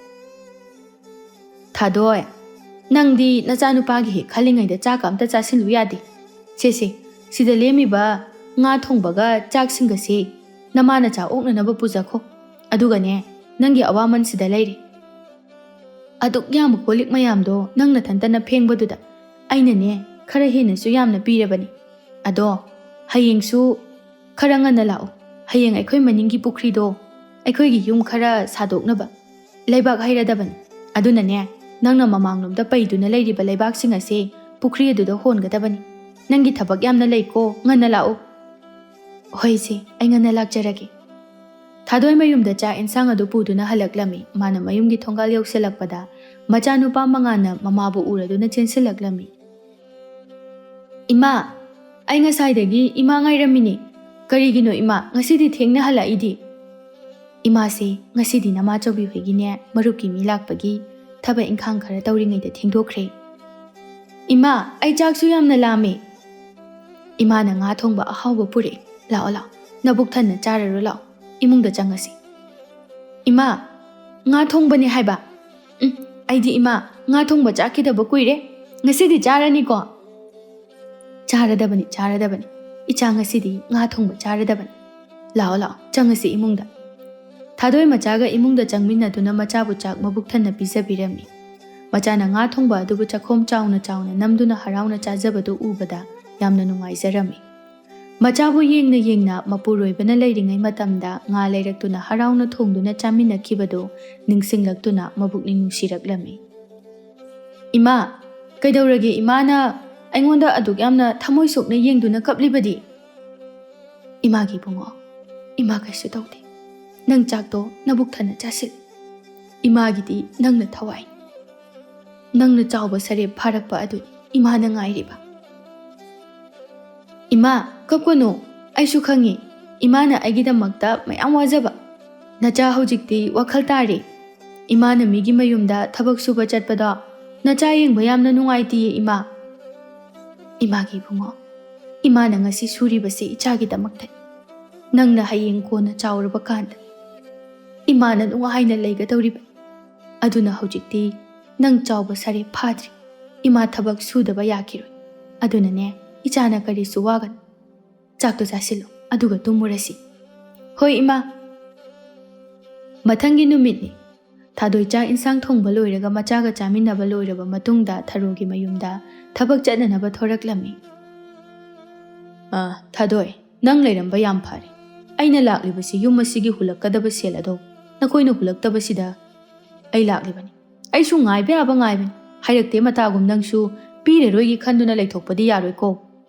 "ꯊꯥꯗꯣꯏ, ꯅꯪꯗꯤ ꯅꯆꯥꯅꯨꯄꯥꯒꯤ ꯍꯦꯛ ꯈꯜꯂꯤꯉꯩꯗ ꯆꯥꯛꯀ ꯑꯝꯇ ꯆꯥꯁꯤꯜꯂꯨ ꯌꯥꯗꯦ꯫ ꯁꯦ, ꯁꯦ, ꯁꯤꯗ ꯂꯦꯝꯃꯤꯕ ꯉꯥ ꯊꯣꯡꯕꯒ ꯆꯥꯛꯁꯤꯡꯒꯁꯦ ꯅꯃꯥ ꯅꯆꯥ ꯑꯣꯛꯅꯅꯕ ꯄꯨꯖꯈꯣ꯫ ꯑꯗꯨꯒꯅꯦ, ꯅꯪꯒꯤ ꯑꯋꯥꯃꯟꯁꯤꯗ ꯂꯩꯔꯦ꯫ ꯑꯗꯨꯛ ꯌꯥꯝꯕ ꯀꯣꯜ ꯂꯤꯛ ꯃꯌꯥꯝꯗꯣ ꯅꯪ ꯅꯊꯟꯇꯅ ꯐꯦꯡꯕꯗꯨꯗ ꯑꯩꯅꯅꯦ, ꯈꯔ ꯍꯦꯟꯅꯁꯨ ꯌꯥꯝꯅ ꯄꯤꯔꯕꯅꯤ꯫ ꯑꯗꯣ ꯍꯌꯦꯡꯁꯨ ꯈꯔ ꯉꯟꯅ ꯂꯥꯛꯎ꯫ ꯍꯌꯦꯡ ꯑꯩꯈꯣꯏ ꯃꯅꯤꯡꯒꯤ ꯄꯨꯈ꯭ꯔꯤꯗꯣ ꯑꯩꯈꯣꯏꯒꯤ ꯌꯨꯝ ꯈꯔ ꯁꯥꯗꯣꯛꯅꯕ ꯂꯩꯕꯥꯛ ꯍꯩꯔꯗꯕꯅꯤ꯫ ꯑꯗꯨꯅꯅꯦ, ꯅꯪꯅ ꯃꯃꯥꯡꯂꯣꯝꯗ ꯄꯩꯗꯨꯅ ꯂꯩꯔꯤꯕ ꯂꯩꯕꯥꯛꯁꯤꯡ ꯑꯁꯦ ꯄꯨꯈ꯭ꯔꯤ ꯑꯗꯨꯗ ꯍꯣꯟꯒꯗꯕꯅꯤ꯫ ꯅꯪꯒꯤ ꯊꯕꯛ ꯌꯥꯝꯅ ꯂꯩꯀꯣ, ꯉꯟꯅ ꯂꯥꯛꯎ꯫" "ꯍꯣꯏ ꯏꯆꯦ, ꯑꯩ ꯉꯟꯅ ꯂꯥꯛꯆꯔꯒꯦ꯫" ꯊꯥꯗꯣꯏ ꯃꯌꯨꯝꯗ ꯆꯥꯛ ꯏꯟꯁꯥꯡ ꯑꯗꯨ ꯄꯨꯗꯨꯅ ꯍꯜꯂꯛꯂꯝꯃꯤ꯫ ꯃꯥꯅ ꯃꯌꯨꯝꯒꯤ ꯊꯣꯡꯒꯥꯜ ꯌꯧꯁꯤꯜꯂꯛꯄꯗ ꯃꯆꯥꯅꯨꯄꯥ ꯃꯉꯥꯟꯅ ꯃꯃꯥꯕꯨ ꯎꯔꯗꯨꯅ ꯆꯦꯟꯁꯤꯜꯂꯛꯂꯝꯃꯤ꯫ "ꯏꯃꯥ, ꯑꯩ ꯉꯁꯥꯏꯗꯒꯤ ꯏꯃꯥ ꯉꯥꯏꯔꯝꯃꯤꯅꯦ꯫ ꯀꯔꯤꯒꯤꯅꯣ ꯏꯃꯥ, ꯉꯁꯤꯗꯤ ꯊꯦꯡꯅ ꯍꯜꯂꯛꯏꯗꯤ?" "ꯏꯃꯥꯁꯦ ꯉꯁꯤꯗꯤ ꯅꯃꯥꯆꯧꯕꯤ ꯍꯣꯏꯒꯤꯅꯦ, ꯃꯔꯨꯞꯀꯤ ꯃꯤ ꯂꯥꯛꯄꯒꯤ ꯊꯕꯛ ꯏꯪꯈꯥꯡ ꯈꯔ ꯇꯧꯔꯤꯉꯩꯗ ꯊꯦꯡꯗꯣꯛꯈ꯭ꯔꯦ꯫" "ꯏꯃꯥ, ꯑꯩ ꯆꯥꯛꯁꯨ ꯌꯥꯝꯅ ꯂꯥꯝꯃꯦ꯫" "ꯏꯃꯥꯅ ꯉꯥ ꯊꯣꯡꯕ ꯑꯍꯥꯎꯕ ꯄꯨꯔꯛꯑꯦ꯫ ꯂꯥꯛꯑꯣ, ꯂꯥꯛꯑꯣ, ꯅꯕꯨꯛ ꯊꯟꯅ ꯆꯥꯔꯔꯣ, ꯂꯥꯛꯑꯣ, ꯏꯃꯨꯡꯗ ꯆꯪꯉꯁꯤ꯫" "ꯏꯃꯥ, ꯉꯥ ꯊꯣꯡꯕꯅꯦ ꯍꯥꯏꯕ?" "ꯎꯝ, ꯑꯩꯗꯤ ꯏꯃꯥ, ꯉꯥ ꯊꯣꯡꯕ ꯆꯥꯈꯤꯗꯕ ꯀꯨꯏꯔꯦ꯫ ꯉꯁꯤꯗꯤ ꯆꯥꯔꯅꯤꯀꯣ?" "ꯆꯥꯔꯗꯕꯅꯤ, ꯆꯥꯔꯗꯕꯅꯤ꯫ ꯏꯆꯥ ꯉꯁꯤꯗꯤ ꯉꯥ ꯊꯣꯡꯕ ꯆꯥꯔꯗꯕꯅꯤ꯫ ꯂꯥꯛꯑꯣ, ꯂꯥꯛꯑꯣ, ꯆꯪꯉꯁꯤ ꯏꯃꯨꯡꯗ꯫" ꯊꯥꯗꯣꯏ ꯃꯆꯥꯒ ꯏꯃꯨꯡꯗ ꯆꯪꯃꯤꯟꯅꯗꯨꯅ ꯃꯆꯥꯕꯨ ꯆꯥꯛ ꯃꯕꯨꯛ ꯊꯟꯅ ꯄꯤꯖꯕꯤꯔꯝꯃꯤ꯫ ꯃꯆꯥꯅ ꯉꯥ ꯊꯣꯡꯕ ꯑꯗꯨꯕꯨ ꯆꯥꯛꯈꯣꯝ ꯆꯥꯎꯅ ꯆꯥꯎꯅ ꯅꯝꯗꯨꯅ ꯍꯔꯥꯎꯅ ꯆꯥꯖꯕꯗꯨ ꯎꯕꯗ ꯌꯥꯝꯅ ꯅꯨꯡꯉꯥꯏꯖꯔꯝꯃꯤ꯫ ꯃꯆꯥꯕꯨ ꯌꯦꯡꯅ ꯌꯦꯡꯅ ꯃꯄꯨꯔꯣꯏꯕꯅ ꯂꯩꯔꯤꯉꯩ ꯃꯇꯝꯗ ꯉꯥ ꯂꯩꯔꯛꯇꯨꯅ ꯍꯔꯥꯎꯅ ꯊꯣꯡꯗꯨꯅ ꯆꯥꯃꯤꯟꯅꯈꯤꯕꯗꯨ ꯅꯤꯡꯁꯤꯡꯂꯛꯇꯨꯅ ꯃꯕꯨꯛꯅꯤꯡ ꯅꯨꯡꯁꯤꯔꯛꯂꯝꯃꯤ꯫ "ꯏꯃꯥ, ꯀꯩꯗꯧꯔꯒꯦ ꯏꯃꯥꯅ ꯑꯩꯉꯣꯟꯗ ꯑꯗꯨꯛ ꯌꯥꯝꯅ ꯊꯃꯣꯏ ꯁꯣꯛꯅ ꯌꯦꯡꯗꯨꯅ ꯀꯞꯂꯤꯕꯗꯤ?" "ꯏꯃꯥꯒꯤ ꯏꯕꯨꯡꯉꯣ, ꯏꯃꯥ ꯀꯩꯁꯨ ꯇꯧꯗꯦ꯫ ꯅꯪ ꯆꯥꯛꯇꯣ ꯅꯕꯨꯛ ꯊꯟꯅ ꯆꯥꯁꯤꯜꯂꯨ꯫ ꯏꯃꯥꯒꯤꯗꯤ ꯅꯪꯅ ꯊꯋꯥꯏꯅꯤ꯫ ꯅꯪꯅ ꯆꯥꯎꯕ ꯁꯔꯦꯞ ꯐꯥꯔꯛꯄ ꯑꯗꯨꯅꯤ ꯏꯃꯥꯅ ꯉꯥꯏꯔꯤꯕ꯫" "ꯏꯃꯥ, ꯀꯞꯀꯅꯨ꯫ ꯑꯩꯁꯨ ꯈꯪꯉꯤ, ꯏꯃꯥꯅ ꯑꯩꯒꯤꯗꯃꯛꯇ ꯃꯌꯥꯝ ꯋꯥꯖꯕ꯫ ꯅꯆꯥ ꯍꯧꯖꯤꯛꯇꯤ ꯋꯥꯈꯜ ꯇꯥꯔꯦ꯫ ꯏꯃꯥꯅ ꯃꯤꯒꯤ ꯃꯌꯨꯝꯗ ꯊꯕꯛ ꯁꯨꯕ ꯆꯠꯄꯗꯣ ꯅꯆꯥ ꯌꯦꯡꯕ ꯌꯥꯝꯅ ꯅꯨꯡꯉꯥꯏꯇꯤꯌꯦ ꯏꯃꯥ꯫" "ꯏꯃꯥꯒꯤ ꯏꯕꯨꯡꯉꯣ, ꯏꯃꯥꯅ ꯉꯁꯤ ꯁꯨꯔꯤꯕꯁꯤ ꯏꯆꯥꯒꯤꯗꯃꯛꯇꯅꯤ꯫ ꯅꯪꯅ ꯍꯌꯦꯡ ꯀꯣꯟꯅ ꯆꯥꯎꯔꯕ ꯀꯥꯟꯗ ꯏꯃꯥꯅ ꯅꯨꯡꯉꯥꯏꯅ ꯂꯩꯒꯗꯧꯔꯤꯕꯅꯤ꯫ ꯑꯗꯨꯅ ꯍꯧꯖꯤꯛꯇꯤ ꯅꯪ ꯆꯥꯎꯕ ꯁꯔꯦꯞ ꯐꯥꯗ꯭ꯔꯤ꯫ ꯏꯃꯥ ꯊꯕꯛ ꯁꯨꯗꯕ ꯌꯥꯈꯤꯔꯣꯏ꯫ ꯑꯗꯨꯅꯅꯦ, ꯏꯆꯥꯅ ꯀꯔꯤꯁꯨ ꯋꯥꯒꯅꯨ꯫ ꯆꯥꯛꯇꯣ ꯆꯥꯁꯤꯜꯂꯨ, ꯑꯗꯨꯒ ꯇꯨꯝꯃꯨꯔꯁꯤ꯫" "ꯍꯣꯏ ꯏꯃꯥ꯫" ꯃꯊꯪꯒꯤ ꯅꯨꯃꯤꯠꯅꯤ꯫ ꯊꯥꯗꯣꯏ ꯆꯥꯛ ꯏꯟꯁꯥꯡ ꯊꯣꯡꯕ ꯂꯣꯏꯔꯒ ꯃꯆꯥꯒ ꯆꯥꯃꯤꯟꯅꯕ ꯂꯣꯏꯔꯕ ꯃꯇꯨꯡꯗ ꯊꯔꯣꯒꯤ ꯃꯌꯨꯝꯗ ꯊꯕꯛ ꯆꯠꯅꯅꯕ ꯊꯣꯔꯛꯂꯝꯃꯤ꯫ "ꯑ, ꯊꯥꯗꯣꯏ, ꯅꯪ ꯂꯩꯔꯝꯕ ꯌꯥꯝ ꯐꯔꯦ꯫ ꯑꯩꯅ ꯂꯥꯛꯂꯤꯕꯁꯤ ꯌꯨꯝ ꯑꯁꯤꯒꯤ ꯍꯨꯜꯂꯛꯀꯗꯕ ꯁꯦꯜ ꯑꯗꯣ ꯅꯈꯣꯏꯅ ꯍꯨꯜꯂꯛꯇꯕꯁꯤꯗ ꯑꯩ ꯂꯥꯛꯂꯤꯕꯅꯤ꯫ ꯑꯩꯁꯨ ꯉꯥꯏꯕ ꯌꯥꯕ ꯉꯥꯏꯕꯅꯤ꯫ ꯍꯥꯏꯔꯛꯇꯦ ꯃꯇꯥꯒꯨꯝ ꯅꯪꯁꯨ ꯄꯤꯔꯔꯣꯏꯒꯤ ꯈꯟꯗꯨꯅ ꯂꯩꯊꯣꯛꯄꯗꯤ ꯌꯥꯔꯣꯏꯀꯣ꯫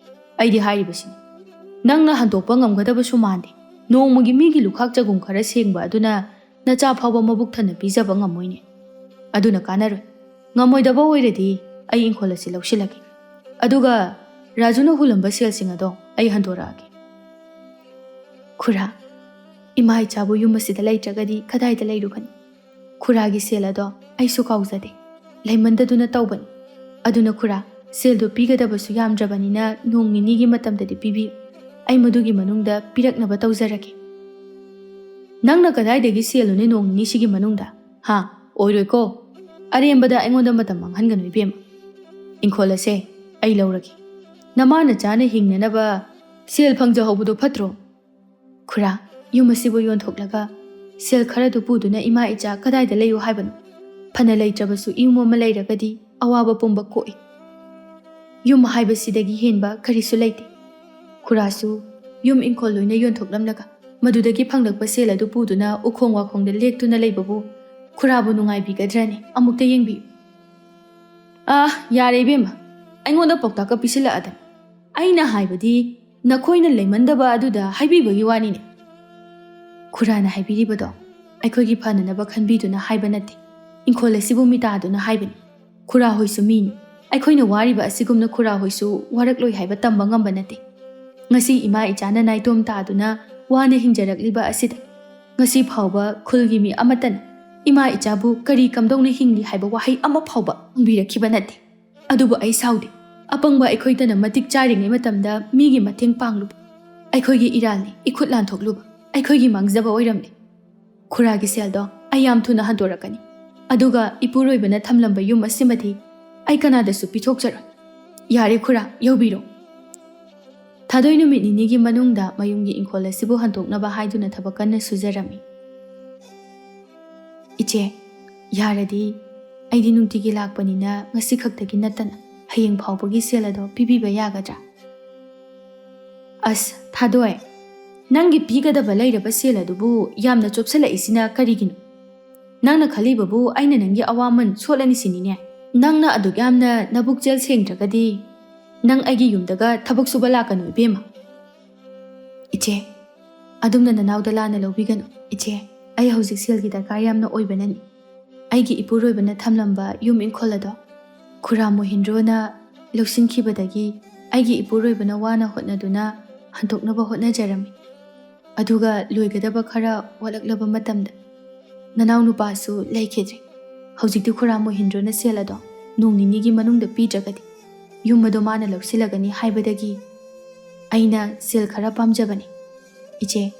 ꯑꯩꯗꯤ ꯍꯥꯏꯔꯤꯕꯁꯤꯅꯤ꯫ ꯅꯪꯅ ꯍꯟꯗꯣꯛꯄ ꯉꯝꯒꯗꯕꯁꯨ ꯃꯥꯟꯗꯦ꯫ ꯅꯣꯡꯃꯒꯤ ꯃꯤꯒꯤ ꯂꯨꯈꯥꯛ ꯆꯒꯨꯝ ꯈꯔ ꯁꯦꯡꯕ ꯑꯗꯨꯅ ꯅꯆꯥ ꯐꯥꯎꯕ ꯃꯕꯨꯛ ꯊꯟꯅ ꯄꯤꯖꯕ ꯉꯝꯃꯣꯏꯅꯦ꯫ ꯑꯗꯨꯅ ꯀꯥꯟꯅꯔꯣꯏ꯫ ꯉꯝꯃꯣꯏꯗꯕ ꯑꯣꯏꯔꯗꯤ ꯑꯩ ꯏꯪꯈꯣꯜ ꯑꯁꯤ ꯂꯧꯁꯤꯜꯂꯒꯦ꯫ ꯑꯗꯨꯒ ꯔꯥꯖꯨꯅ ꯍꯨꯜꯂꯝꯕ ꯁꯦꯜꯁꯤꯡ ꯑꯗꯣ ꯑꯩ ꯍꯟꯗꯣꯔꯛꯑꯒꯦ꯫" "ꯈꯨꯔꯥ, ꯏꯃꯥ ꯏꯆꯥꯕꯨ ꯌꯨꯝ ꯑꯁꯤꯗ ꯂꯩꯇ꯭ꯔꯒꯗꯤ ꯀꯗꯥꯏꯗ ꯂꯩꯔꯨꯒꯅꯤ? ꯈꯨꯔꯥꯒꯤ ꯁꯦꯜ ꯑꯗꯣ ꯑꯩꯁꯨ ꯀꯥꯎꯖꯗꯦ꯫ ꯂꯩꯃꯟꯗꯗꯨꯅ ꯇꯧꯕꯅꯤ꯫ ꯑꯗꯨꯅ ꯈꯨꯔꯥ, ꯁꯦꯜꯗꯣ ꯄꯤꯒꯗꯕꯁꯨ ꯌꯥꯝꯗ꯭ꯔꯕꯅꯤꯅ ꯅꯣꯡ ꯅꯤꯅꯤꯒꯤ ꯃꯇꯝꯗꯗꯤ ꯄꯤꯕꯤꯌꯨ꯫ ꯑꯩ ꯃꯗꯨꯒꯤ ꯃꯅꯨꯡꯗ ꯄꯤꯔꯛꯅꯕ ꯇꯧꯖꯔꯒꯦ꯫" "ꯅꯪꯅ ꯀꯗꯥꯏꯗꯒꯤ ꯁꯦꯜꯅꯣꯅꯦ ꯅꯣꯡ ꯅꯤꯅꯤꯁꯤꯒꯤ ꯃꯅꯨꯡꯗ? ꯍꯥ? ꯑꯣꯏꯔꯣꯏꯀꯣ꯫ ꯑꯔꯦꯝꯕꯗ ꯑꯩꯉꯣꯟꯗ ꯃꯇꯝ ꯃꯥꯡꯍꯟꯒꯅꯨ ꯏꯕꯦꯝꯃ꯫ ꯏꯪꯈꯣꯜ ꯑꯁꯦ ꯑꯩ ꯂꯧꯔꯒꯦ꯫ ꯅꯃꯥ ꯅꯆꯥꯅ ꯍꯤꯡꯅꯅꯕ ꯁꯦꯜ ꯐꯪꯖꯍꯧꯕꯗꯣ ꯐꯠꯇ꯭ꯔꯣ? ꯈꯨꯔꯥ, ꯌꯨꯝ ꯑꯁꯤꯕꯨ ꯌꯣꯟꯊꯣꯛꯂꯒ ꯁꯦꯜ ꯈꯔꯗꯨ ꯄꯨꯗꯨꯅ ꯏꯃꯥ ꯏꯆꯥ ꯀꯗꯥꯏꯗ ꯂꯩꯌꯨ ꯍꯥꯏꯕꯅꯣ? ꯐꯅ ꯂꯩꯇ꯭ꯔꯕꯁꯨ ꯏꯌꯨꯝ ꯑꯃ ꯂꯩꯔꯒꯗꯤ ꯑꯋꯥꯕ ꯄꯨꯝꯕ ꯀꯣꯛꯏ꯫ ꯌꯨꯝ ꯍꯥꯏꯕꯁꯤꯗꯒꯤ ꯍꯦꯟꯕ ꯀꯔꯤꯁꯨ ꯂꯩꯇꯦ꯫ ꯈꯨꯔꯥꯁꯨ ꯌꯨꯝ ꯏꯪꯈꯣꯜ ꯂꯣꯏꯅ ꯌꯣꯟꯊꯣꯛꯂꯝꯂꯒ ꯃꯗꯨꯗꯒꯤ ꯐꯪꯂꯛꯄ ꯁꯦꯜ ꯑꯗꯨ ꯄꯨꯗꯨꯅ ꯎꯈꯣꯡ ꯋꯥꯈꯣꯡꯗ ꯂꯦꯛꯇꯨꯅ ꯂꯩꯕꯕꯨ ꯈꯨꯔꯥꯕꯨ ꯅꯨꯡꯉꯥꯏꯕꯤꯒꯗ꯭ꯔꯅꯤ? ꯑꯃꯨꯛꯇ ꯌꯦꯡꯕꯤꯌꯨ꯫ ꯑꯥ, ꯌꯥꯔꯦ ꯏꯕꯦꯝꯃ, ꯑꯩꯉꯣꯟꯗ ꯄꯥꯎꯇꯥꯛꯀ ꯄꯤꯁꯤꯜꯂꯛꯑꯗꯅ꯫ ꯑꯩꯅ ꯍꯥꯏꯕꯗꯤ ꯅꯈꯣꯏꯅ ꯂꯩꯃꯟꯗꯕ ꯑꯗꯨꯗ ꯍꯥꯏꯕꯤꯕꯒꯤ ꯋꯥꯅꯤꯅꯦ꯫ ꯈꯨꯔꯥꯅ ꯍꯥꯏꯕꯤꯔꯤꯕꯗꯣ ꯑꯩꯈꯣꯏꯒꯤ ꯐꯅꯅꯕ ꯈꯟꯕꯤꯗꯨꯅ ꯍꯥꯏꯕ ꯅꯠꯇꯦ꯫ ꯏꯪꯈꯣꯜ ꯑꯁꯤꯕꯨ ꯃꯤꯇꯥꯗꯨꯅ ꯍꯥꯏꯕꯅꯤ꯫ ꯈꯨꯔꯥ ꯍꯣꯏꯁꯨ ꯃꯤꯅꯤ꯫ ꯑꯩꯈꯣꯏꯅ ꯋꯥꯔꯤꯕ ꯑꯁꯤꯒꯨꯝꯅ ꯈꯨꯔꯥ ꯍꯣꯏꯁꯨ ꯋꯥꯔꯛꯂꯣꯏ ꯍꯥꯏꯕ ꯇꯝꯕ ꯉꯝꯕ ꯅꯠꯇꯦ꯫ ꯉꯁꯤ ꯏꯃꯥ ꯏꯆꯥꯅ ꯅꯥꯏꯇꯣꯝ ꯇꯥꯗꯨꯅ ꯋꯥꯅ ꯍꯤꯡꯖꯔꯛꯂꯤꯕ ꯑꯁꯤꯗ ꯉꯁꯤ ꯐꯥꯎꯕ ꯈꯨꯜꯒꯤ ꯃꯤ ꯑꯃꯠꯇꯅ ꯏꯃꯥ ꯏꯆꯥꯕꯨ ꯀꯔꯤ ꯀꯝꯗꯧꯅ ꯍꯤꯡꯂꯤ ꯍꯥꯏꯕ ꯋꯥꯍꯩ ꯑꯃ ꯐꯥꯎꯕ ꯍꯪꯕꯤꯔꯛꯈꯤꯕ ꯅꯠꯇꯦ꯫ ꯑꯗꯨꯕꯨ ꯑꯩ ꯁꯥꯎꯗꯦ꯫ ꯑꯄꯪꯕ ꯑꯩꯈꯣꯏꯗꯅ ꯃꯇꯤꯛ ꯆꯥꯔꯤꯉꯩ ꯃꯇꯝꯗ ꯃꯤꯒꯤ ꯃꯇꯦꯡ ꯄꯥꯡꯂꯨꯕ, ꯑꯩꯈꯣꯏꯒꯤ ꯏꯔꯥꯜꯅꯤ, ꯏꯈꯨꯠ ꯂꯥꯟꯊꯣꯛꯂꯨꯕ ꯑꯩꯈꯣꯏꯒꯤ ꯃꯥꯡꯖꯕ ꯑꯣꯏꯔꯝꯂꯦ꯫ ꯈꯨꯔꯥꯒꯤ ꯁꯦꯜꯗꯣ ꯑꯩ ꯌꯥꯝ ꯊꯨꯅ ꯍꯟꯗꯣꯔꯛꯀꯅꯤ꯫ ꯑꯗꯨꯒ ꯏꯄꯨꯔꯣꯏꯕꯅ ꯊꯝꯂꯝꯕ ꯌꯨꯝ ꯑꯁꯤꯃꯗꯤ ꯑꯩ ꯀꯅꯥꯗꯁꯨ ꯄꯤꯊꯣꯛꯆꯔꯣꯏ꯫ ꯌꯥꯔꯦ ꯈꯨꯔꯥ, ꯌꯧꯕꯤꯔꯣ꯫ ꯊꯥꯗꯣꯏ ꯅꯨꯃꯤꯠ ꯅꯤꯅꯤꯒꯤ ꯃꯅꯨꯡꯗ ꯃꯌꯨꯝꯒꯤ ꯏꯪꯈꯣꯜ ꯑꯁꯤꯕꯨ ꯍꯟꯗꯣꯛꯅꯕ ꯍꯥꯏꯗꯨꯅ ꯊꯕꯛ ꯀꯟꯅ ꯁꯨꯖꯔꯝꯃꯤ꯫ ꯏꯆꯦ, ꯌꯥꯔꯗꯤ ꯑꯩꯗꯤ ꯅꯨꯡꯇꯤꯒꯤ ꯂꯥꯛꯄꯅꯤꯅ ꯉꯁꯤ ꯈꯛꯇꯒꯤ ꯅꯠꯇꯅ ꯍꯌꯦꯡ ꯐꯥꯎꯕꯒꯤ ꯁꯦꯜ ꯑꯗꯣ ꯄꯤꯕꯤꯕ ꯌꯥꯒꯗ꯭ꯔꯥ? ꯑꯁ, ꯊꯥꯗꯣꯏ, ꯅꯪꯒꯤ ꯄꯤꯒꯗꯕ ꯂꯩꯔꯕ ꯁꯦꯜ ꯑꯗꯨꯕꯨ ꯌꯥꯝꯅ ꯆꯣꯞꯁꯤꯜꯂꯛꯏꯁꯤꯅ ꯀꯔꯤꯒꯤꯅꯣ? ꯅꯪꯅ ꯈꯜꯂꯤꯕꯕꯨ ꯑꯩꯅ ꯅꯪꯒꯤ ꯑꯋꯥꯃꯟ ꯁꯣꯠꯂꯅꯤ ꯁꯤꯅꯤꯅꯦ? ꯅꯪꯅ ꯑꯗꯨꯛ ꯌꯥꯝꯅ ꯅꯕꯨꯛꯆꯦꯜ ꯁꯦꯡꯗ꯭ꯔꯒꯗꯤ ꯅꯪ ꯑꯩꯒꯤ ꯌꯨꯝꯗꯒ ꯊꯕꯛ ꯁꯨꯕ ꯂꯥꯛꯀꯅꯨ ꯏꯕꯦꯝꯃ꯫ ꯏꯆꯦ, ꯑꯗꯨꯝꯅ ꯅꯅꯥꯎꯗ ꯂꯥꯟꯅ ꯂꯧꯕꯤꯒꯅꯨ꯫ ꯏꯆꯦ, ꯑꯩ ꯍꯧꯖꯤꯛ ꯁꯦꯜꯒꯤ ꯗꯔꯀꯥꯔ ꯌꯥꯝꯅ ꯑꯣꯏꯕꯅꯅꯤ꯫ ꯑꯩꯒꯤ ꯏꯄꯨꯔꯣꯏꯕꯅ ꯊꯝꯂꯝꯕ ꯌꯨꯝ ꯏꯪꯈꯣꯜ ꯑꯗꯣ ꯈꯨꯔꯥ ꯃꯣꯍꯤꯟꯗ꯭ꯔꯣꯅ ꯂꯧꯁꯤꯟꯈꯤꯕꯗꯒꯤ ꯑꯩꯒꯤ ꯏꯄꯨꯔꯣꯏꯕꯅ ꯋꯥꯅ ꯍꯣꯠꯅꯗꯨꯅ ꯍꯟꯗꯣꯛꯅꯕ ꯍꯣꯠꯅꯖꯔꯝꯃꯤ꯫ ꯑꯗꯨꯒ ꯂꯣꯏꯒꯗꯕ ꯈꯔ ꯋꯥꯠꯂꯛꯂꯕ ꯃꯇꯝꯗ ꯅꯅꯥꯎ ꯅꯨꯄꯥꯁꯨ ꯂꯩꯈꯤꯗ꯭ꯔꯦ꯫ ꯍꯧꯖꯤꯛꯇꯤ ꯈꯨꯔꯥ ꯃꯣꯍꯤꯟꯗ꯭ꯔꯣꯅ ꯁꯦꯜ ꯑꯗꯣ ꯅꯣꯡ ꯅꯤꯅꯤꯒꯤ ꯃꯅꯨꯡꯗ ꯄꯤꯗ꯭ꯔꯒꯗꯤ ꯌꯨꯝ ꯑꯗꯣ ꯃꯥꯅ ꯂꯧꯁꯤꯜꯂꯒꯅꯤ ꯍꯥꯏꯕꯗꯒꯤ ꯑꯩꯅ ꯁꯦꯜ ꯈꯔ ꯄꯥꯝꯖꯕꯅꯤ꯫ ꯏꯆꯦ,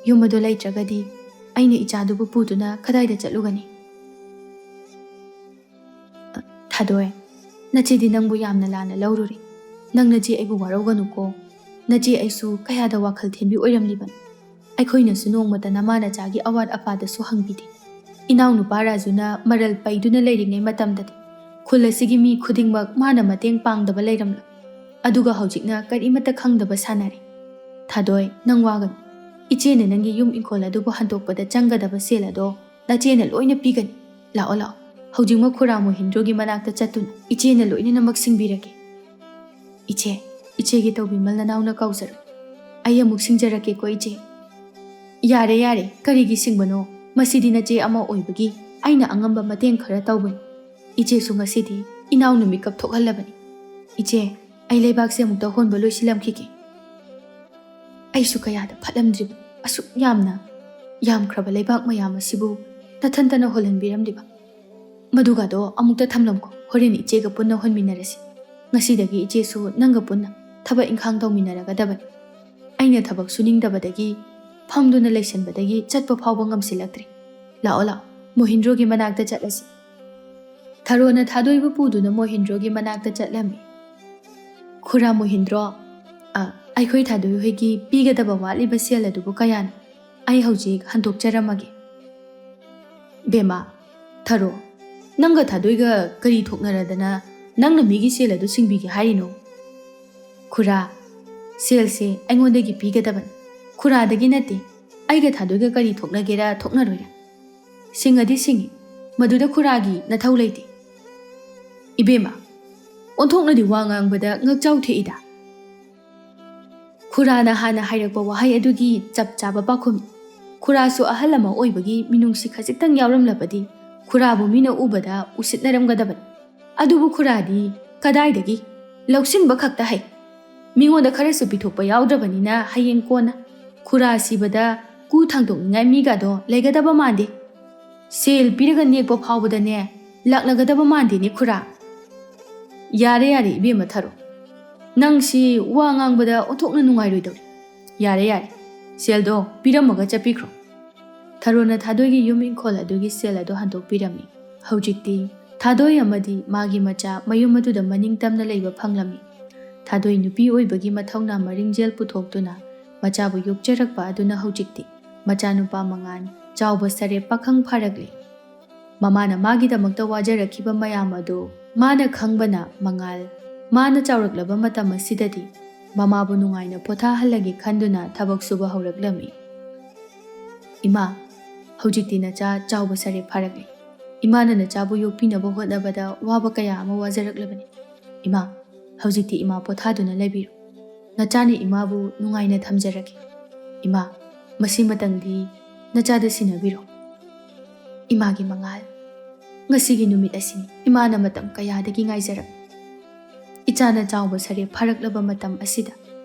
ꯌꯨꯝ ꯑꯗꯣ ꯂꯩꯇ꯭ꯔꯒꯗꯤ ꯑꯩꯅ ꯏꯆꯥꯗꯨꯕꯨ ꯄꯨꯗꯨꯅ ꯀꯗꯥꯏꯗ ꯆꯠꯂꯨꯒꯅꯤ? ꯊꯥꯗꯣꯏ, ꯅꯆꯦꯗꯤ ꯅꯪꯕꯨ ꯌꯥꯝꯅ ꯂꯥꯟꯅ ꯂꯧꯔꯨꯔꯦ꯫ ꯅꯪ ꯅꯆꯦ ꯑꯩꯕꯨ ꯋꯥꯔꯧꯒꯅꯨꯀꯣ꯫ ꯅꯆꯦ ꯑꯩꯁꯨ ꯀꯌꯥꯗ ꯋꯥꯈꯜ ꯊꯤꯟꯕꯤ ꯑꯣꯏꯔꯝꯂꯤꯕꯅꯤ꯫ ꯑꯩꯈꯣꯏꯅꯁꯨ ꯅꯣꯡꯃꯇ ꯅꯃꯥ ꯅꯆꯥꯒꯤ ꯑꯋꯥꯠ ꯑꯄꯥꯗꯁꯨ ꯍꯪꯕꯤꯗꯦ꯫ ꯏꯅꯥꯎꯅꯨꯄꯥ ꯔꯥꯖꯨꯅ ꯃꯔꯜ ꯄꯩꯗꯨꯅ ꯂꯩꯔꯤꯉꯩ ꯃꯇꯝꯗꯗꯤ ꯈꯨꯜ ꯑꯁꯤꯒꯤ ꯃꯤ ꯈꯨꯗꯤꯡꯃꯛ ꯃꯥꯅ ꯃꯇꯦꯡ ꯄꯥꯡꯗꯕ ꯂꯩꯔꯝꯂꯣꯏ꯫ ꯑꯗꯨꯒ ꯍꯧꯖꯤꯛꯅ ꯀꯔꯤꯃꯠꯇ ꯈꯪꯗꯕ ꯁꯥꯟꯅꯔꯦ꯫ ꯊꯥꯗꯣꯏ, ꯅꯪ ꯋꯥꯒꯅꯨ꯫ ꯏꯆꯦꯅ ꯅꯪꯒꯤ ꯌꯨꯝ ꯏꯪꯈꯣꯜ ꯑꯗꯨꯕꯨ ꯍꯟꯗꯣꯛꯄꯗ ꯆꯪꯒꯗꯕ ꯁꯦꯜ ꯑꯗꯣ ꯅꯆꯦꯅ ꯂꯣꯏꯅ ꯄꯤꯒꯅꯤ꯫ ꯂꯥꯛꯑꯣ, ꯂꯥꯛꯑꯣ꯫ ꯍꯧꯖꯤꯛꯃꯛ ꯈꯨꯔꯥ ꯃꯣꯍꯤꯟꯗ꯭ꯔꯣꯒꯤ ꯃꯅꯥꯛꯇ ꯆꯠꯇꯨꯅ ꯏꯆꯦꯅ ꯂꯣꯏꯅꯃꯛ ꯁꯤꯡꯕꯤꯔꯒꯦ꯫ ꯏꯆꯦ, ꯏꯆꯦꯒꯤ ꯇꯧꯕꯤꯃꯜ ꯅꯅꯥꯎꯅ ꯀꯥꯎꯖꯔꯣꯏ꯫ ꯑꯩ ꯑꯃꯨꯛ ꯁꯤꯡꯖꯔꯛꯀꯦꯀꯣ, ꯏꯆꯦ꯫ ꯌꯥꯔꯦ, ꯌꯥꯔꯦ, ꯀꯔꯤꯒꯤ ꯁꯤꯡꯕꯅꯣ? ꯃꯁꯤꯗꯤ ꯅꯆꯦ ꯑꯃ ꯑꯣꯏꯕꯒꯤ ꯑꯩꯅ ꯑꯉꯝꯕ ꯃꯇꯦꯡ ꯈꯔ ꯇꯧꯕꯅꯤ꯫ ꯏꯆꯦꯁꯨ ꯉꯁꯤꯗꯤ ꯏꯅꯥꯎꯅ ꯃꯤꯀꯞ ꯊꯣꯛꯍꯜꯂꯕꯅꯤ꯫ ꯏꯆꯦ, ꯑꯩ ꯂꯩꯕꯥꯛꯁꯦ ꯑꯃꯨꯛꯇ ꯍꯣꯟꯕ ꯂꯣꯏꯁꯤꯜꯂꯝꯈꯤꯒꯦ꯫ ꯑꯩꯁꯨ ꯀꯌꯥꯗ ꯐꯠꯂꯝꯗ꯭ꯔꯤꯕ, ꯑꯁꯨꯛ ꯌꯥꯝꯅ ꯌꯥꯝꯈ꯭ꯔꯕ ꯂꯩꯕꯥꯛ ꯃꯌꯥꯝ ꯑꯁꯤꯕꯨ ꯅꯊꯟꯇꯅ ꯍꯣꯜꯍꯟꯕꯤꯔꯝꯂꯤꯕ꯫ ꯃꯗꯨꯒꯗꯣ ꯑꯃꯨꯛꯇ ꯊꯝꯂꯝꯈꯣ, ꯍꯣꯔꯦꯟ ꯏꯆꯦꯒ ꯄꯨꯟꯅ ꯍꯣꯟꯃꯤꯟꯅꯔꯁꯤ꯫ ꯉꯁꯤꯗꯒꯤ ꯏꯆꯦꯁꯨ ꯅꯪꯒ ꯄꯨꯟꯅ ꯊꯕꯛ ꯏꯪꯈꯥꯡ ꯇꯧꯃꯤꯟꯅꯔꯒꯗꯕꯅꯤ꯫ ꯑꯩꯅ ꯊꯕꯛ ꯁꯨꯅꯤꯡꯗꯕꯗꯒꯤ ꯐꯝꯗꯨꯅ ꯂꯩꯁꯟꯕꯗꯒꯤ ꯆꯠꯄ ꯐꯥꯎꯕ ꯉꯝꯁꯤꯜꯂꯛꯇ꯭ꯔꯦ꯫ ꯂꯥꯛꯑꯣ, ꯂꯥꯛꯑꯣ, ꯃꯣꯍꯤꯟꯗ꯭ꯔꯣꯒꯤ ꯃꯅꯥꯛꯇ ꯆꯠꯂꯁꯤ꯫ ꯊꯔꯣꯅ ꯊꯥꯗꯣꯏꯕꯨ ꯄꯨꯗꯨꯅ ꯃꯣꯍꯤꯟꯗ꯭ꯔꯣꯒꯤ ꯃꯅꯥꯛꯇ ꯆꯠꯂꯝꯃꯤ꯫ ꯈꯨꯔꯥ ꯃꯣꯍꯤꯟꯗ꯭ꯔꯣ, ꯑ, ꯑꯩꯈꯣꯏ ꯊꯥꯗꯣꯏ ꯍꯣꯏꯒꯤ ꯄꯤꯒꯗꯕ ꯋꯥꯠꯂꯤꯕ ꯁꯦꯜ ꯑꯗꯨꯕꯨ ꯀꯌꯥꯅꯣ? ꯑꯩ ꯍꯧꯖꯤꯛ ꯍꯟꯗꯣꯛꯆꯔꯝꯃꯒꯦ꯫ ꯕꯦꯝꯃ, ꯊꯔꯣ, ꯅꯪꯒ ꯊꯥꯗꯣꯏꯒ ꯀꯔꯤ ꯊꯣꯛꯅꯔꯗꯅ ꯅꯪꯅ ꯃꯤꯒꯤ ꯁꯦꯜ ꯑꯗꯨ ꯁꯤꯡꯕꯤꯒꯦ ꯍꯥꯏꯔꯤꯅꯣ? ꯈꯨꯔꯥ, ꯁꯦꯜꯁꯦ ꯑꯩꯉꯣꯟꯗꯒꯤ ꯄꯤꯒꯗꯕꯅꯤ, ꯈꯨꯔꯥꯗꯒꯤ ꯅꯠꯇꯦ꯫ ꯑꯩꯒ ꯊꯥꯗꯣꯏꯒ ꯀꯔꯤ ꯊꯣꯛꯅꯒꯦꯔꯥ ꯊꯣꯛꯅꯔꯣꯏꯔꯥ, ꯁꯤꯡꯉꯗꯤ ꯁꯤꯡꯉꯤ, ꯃꯗꯨꯗ ꯈꯨꯔꯥꯒꯤ ꯅꯊꯧ ꯂꯩꯇꯦ꯫ ꯏꯕꯦꯝꯃ, ꯑꯣꯟꯊꯣꯛꯅꯗꯤ ꯋꯥ ꯉꯥꯡꯕꯗ ꯉꯛꯆꯥꯎ ꯊꯦꯛꯏꯗ꯫ ꯈꯨꯔꯥꯅ ꯍꯥꯟꯅ ꯍꯥꯏꯔꯛꯄ ꯋꯥꯍꯩ ꯑꯗꯨꯒꯤ ꯆꯞ ꯆꯥꯕ ꯄꯥꯎꯈꯨꯝ꯫ ꯈꯨꯔꯥꯁꯨ ꯑꯍꯜ ꯑꯃ ꯑꯣꯏꯕꯒꯤ ꯃꯤꯅꯨꯡꯁꯤ ꯈꯖꯤꯛꯇꯪ ꯌꯥꯎꯔꯝꯂꯕꯗꯤ ꯈꯨꯔꯥꯕꯨ ꯃꯤꯅ ꯎꯕꯗ ꯎꯁꯤꯠꯅꯔꯝꯒꯗꯕꯅꯤ꯫ ꯑꯗꯨꯕꯨ ꯈꯨꯔꯥꯗꯤ ꯀꯗꯥꯏꯗꯒꯤ? ꯂꯧꯁꯤꯟꯕ ꯈꯛꯇ ꯍꯩ꯫ ꯃꯤꯉꯣꯟꯗ ꯈꯔꯁꯨ ꯄꯤꯊꯣꯛꯄ ꯌꯥꯎꯗ꯭ꯔꯕꯅꯤꯅ ꯍꯌꯦꯡ ꯀꯣꯟꯅ ꯈꯨꯔꯥ ꯁꯤꯕꯗ ꯀꯨ ꯊꯥꯡꯗꯣꯛꯅꯤꯡꯉꯥꯏ ꯃꯤꯒꯗꯣ ꯂꯩꯒꯗꯕ ꯃꯥꯟꯗꯦ꯫ ꯁꯦꯜ ꯄꯤꯔꯒ ꯅꯦꯛꯄ ꯐꯥꯎꯕꯗꯅꯦ ꯂꯥꯛꯅꯒꯗꯕ ꯃꯥꯟꯗꯦꯅꯦ ꯈꯨꯔꯥ꯫ ꯌꯥꯔꯦ, ꯌꯥꯔꯦ ꯏꯕꯦꯝꯃ ꯊꯔꯣ, ꯅꯪꯁꯤ ꯋꯥ ꯉꯥꯡꯕꯗ ꯑꯣꯟꯊꯣꯛꯅ ꯅꯨꯡꯉꯥꯏꯔꯣꯏꯗꯧꯔꯤ꯫ ꯌꯥꯔꯦ, ꯌꯥꯔꯦ, ꯁꯦꯜꯗꯣ ꯄꯤꯔꯝꯃꯒ ꯆꯠꯄꯤꯈ꯭ꯔꯣ꯫ ꯊꯔꯣꯅ ꯊꯥꯗꯣꯏꯒꯤ ꯌꯨꯝ ꯏꯪꯈꯣꯜ ꯑꯗꯨꯒꯤ ꯁꯦꯜ ꯑꯗꯨ ꯍꯟꯗꯣꯛꯄꯤꯔꯝꯃꯤ꯫ ꯍꯧꯖꯤꯛꯇꯤ ꯊꯥꯗꯣꯏ ꯑꯃꯗꯤ ꯃꯥꯒꯤ ꯃꯆꯥ ꯃꯌꯨꯝ ꯑꯗꯨꯗ ꯃꯅꯤꯡ ꯇꯝꯅ ꯂꯩꯕ ꯐꯪꯂꯝꯃꯤ꯫ ꯊꯥꯗꯣꯏ ꯅꯨꯄꯤ ꯑꯣꯏꯕꯒꯤ ꯃꯊꯧꯅꯥ ꯃꯔꯤꯡꯖꯦꯜ ꯄꯨꯊꯣꯛꯇꯨꯅ ꯃꯆꯥꯕꯨ ꯌꯣꯛꯆꯔꯛꯄ ꯑꯗꯨꯅ ꯍꯧꯖꯤꯛꯇꯤ ꯃꯆꯥꯅꯨꯄꯥ ꯃꯉꯥꯜ ꯆꯥꯎꯕ ꯁꯥꯔꯦ, ꯄꯥꯈꯪ ꯐꯥꯔꯛꯂꯦ꯫ ꯃꯃꯥꯅ ꯃꯥꯒꯤꯗꯃꯛꯇ ꯋꯥꯖꯔꯛꯈꯤꯕ ꯃꯌꯥꯝ ꯑꯗꯨ ꯃꯥꯅ ꯈꯪꯕꯅ ꯃꯉꯥꯜ, ꯃꯥꯅ ꯆꯥꯎꯔꯛꯂꯕ ꯃꯇꯝ ꯑꯁꯤꯗꯗꯤ ꯃꯃꯥꯕꯨ ꯅꯨꯡꯉꯥꯏꯅ ꯄꯣꯊꯥꯍꯜꯂꯒꯦ ꯈꯟꯗꯨꯅ ꯊꯕꯛ ꯁꯨꯕ ꯍꯧꯔꯛꯂꯝꯃꯤ꯫ "ꯏꯃꯥ, ꯍꯧꯖꯤꯛꯇꯤ ꯅꯆꯥ ꯆꯥꯎꯕ ꯁꯥꯔꯦ ꯐꯥꯔꯛꯂꯦ꯫ ꯏꯃꯥꯅ ꯅꯆꯥꯕꯨ ꯌꯣꯛꯄꯤꯅꯕ ꯍꯣꯠꯅꯕꯗ ꯋꯥꯕ ꯀꯌꯥ ꯑꯃ ꯋꯥꯖꯔꯛꯂꯕꯅꯤ꯫ ꯏꯃꯥ, ꯍꯧꯖꯤꯛꯇꯤ ꯏꯃꯥ ꯄꯣꯊꯥꯗꯨꯅ ꯂꯩꯕꯤꯔꯣ꯫ ꯅꯆꯥꯅ ꯏꯃꯥꯕꯨ ꯅꯨꯡꯉꯥꯏꯅ ꯊꯝꯖꯔꯒꯦ꯫ ꯏꯃꯥ, ꯃꯁꯤꯃꯇꯪꯗꯤ ꯅꯆꯥꯗ ꯁꯤꯟꯅꯕꯤꯔꯣ꯫ ꯏꯃꯥꯒꯤ ꯃꯉꯥꯜ, ꯉꯁꯤꯒꯤ ꯅꯨꯃꯤꯠ ꯑꯁꯤꯅꯤ ꯏꯃꯥꯅ ꯃꯇꯝ ꯀꯌꯥꯗꯒꯤ ꯉꯥꯏꯖꯔꯛ꯫ ꯏꯆꯥꯅ ꯆꯥꯎꯕ ꯁꯥꯔꯦ ꯐꯥꯔꯛꯂꯕ ꯃꯇꯝ ꯑꯁꯤꯗ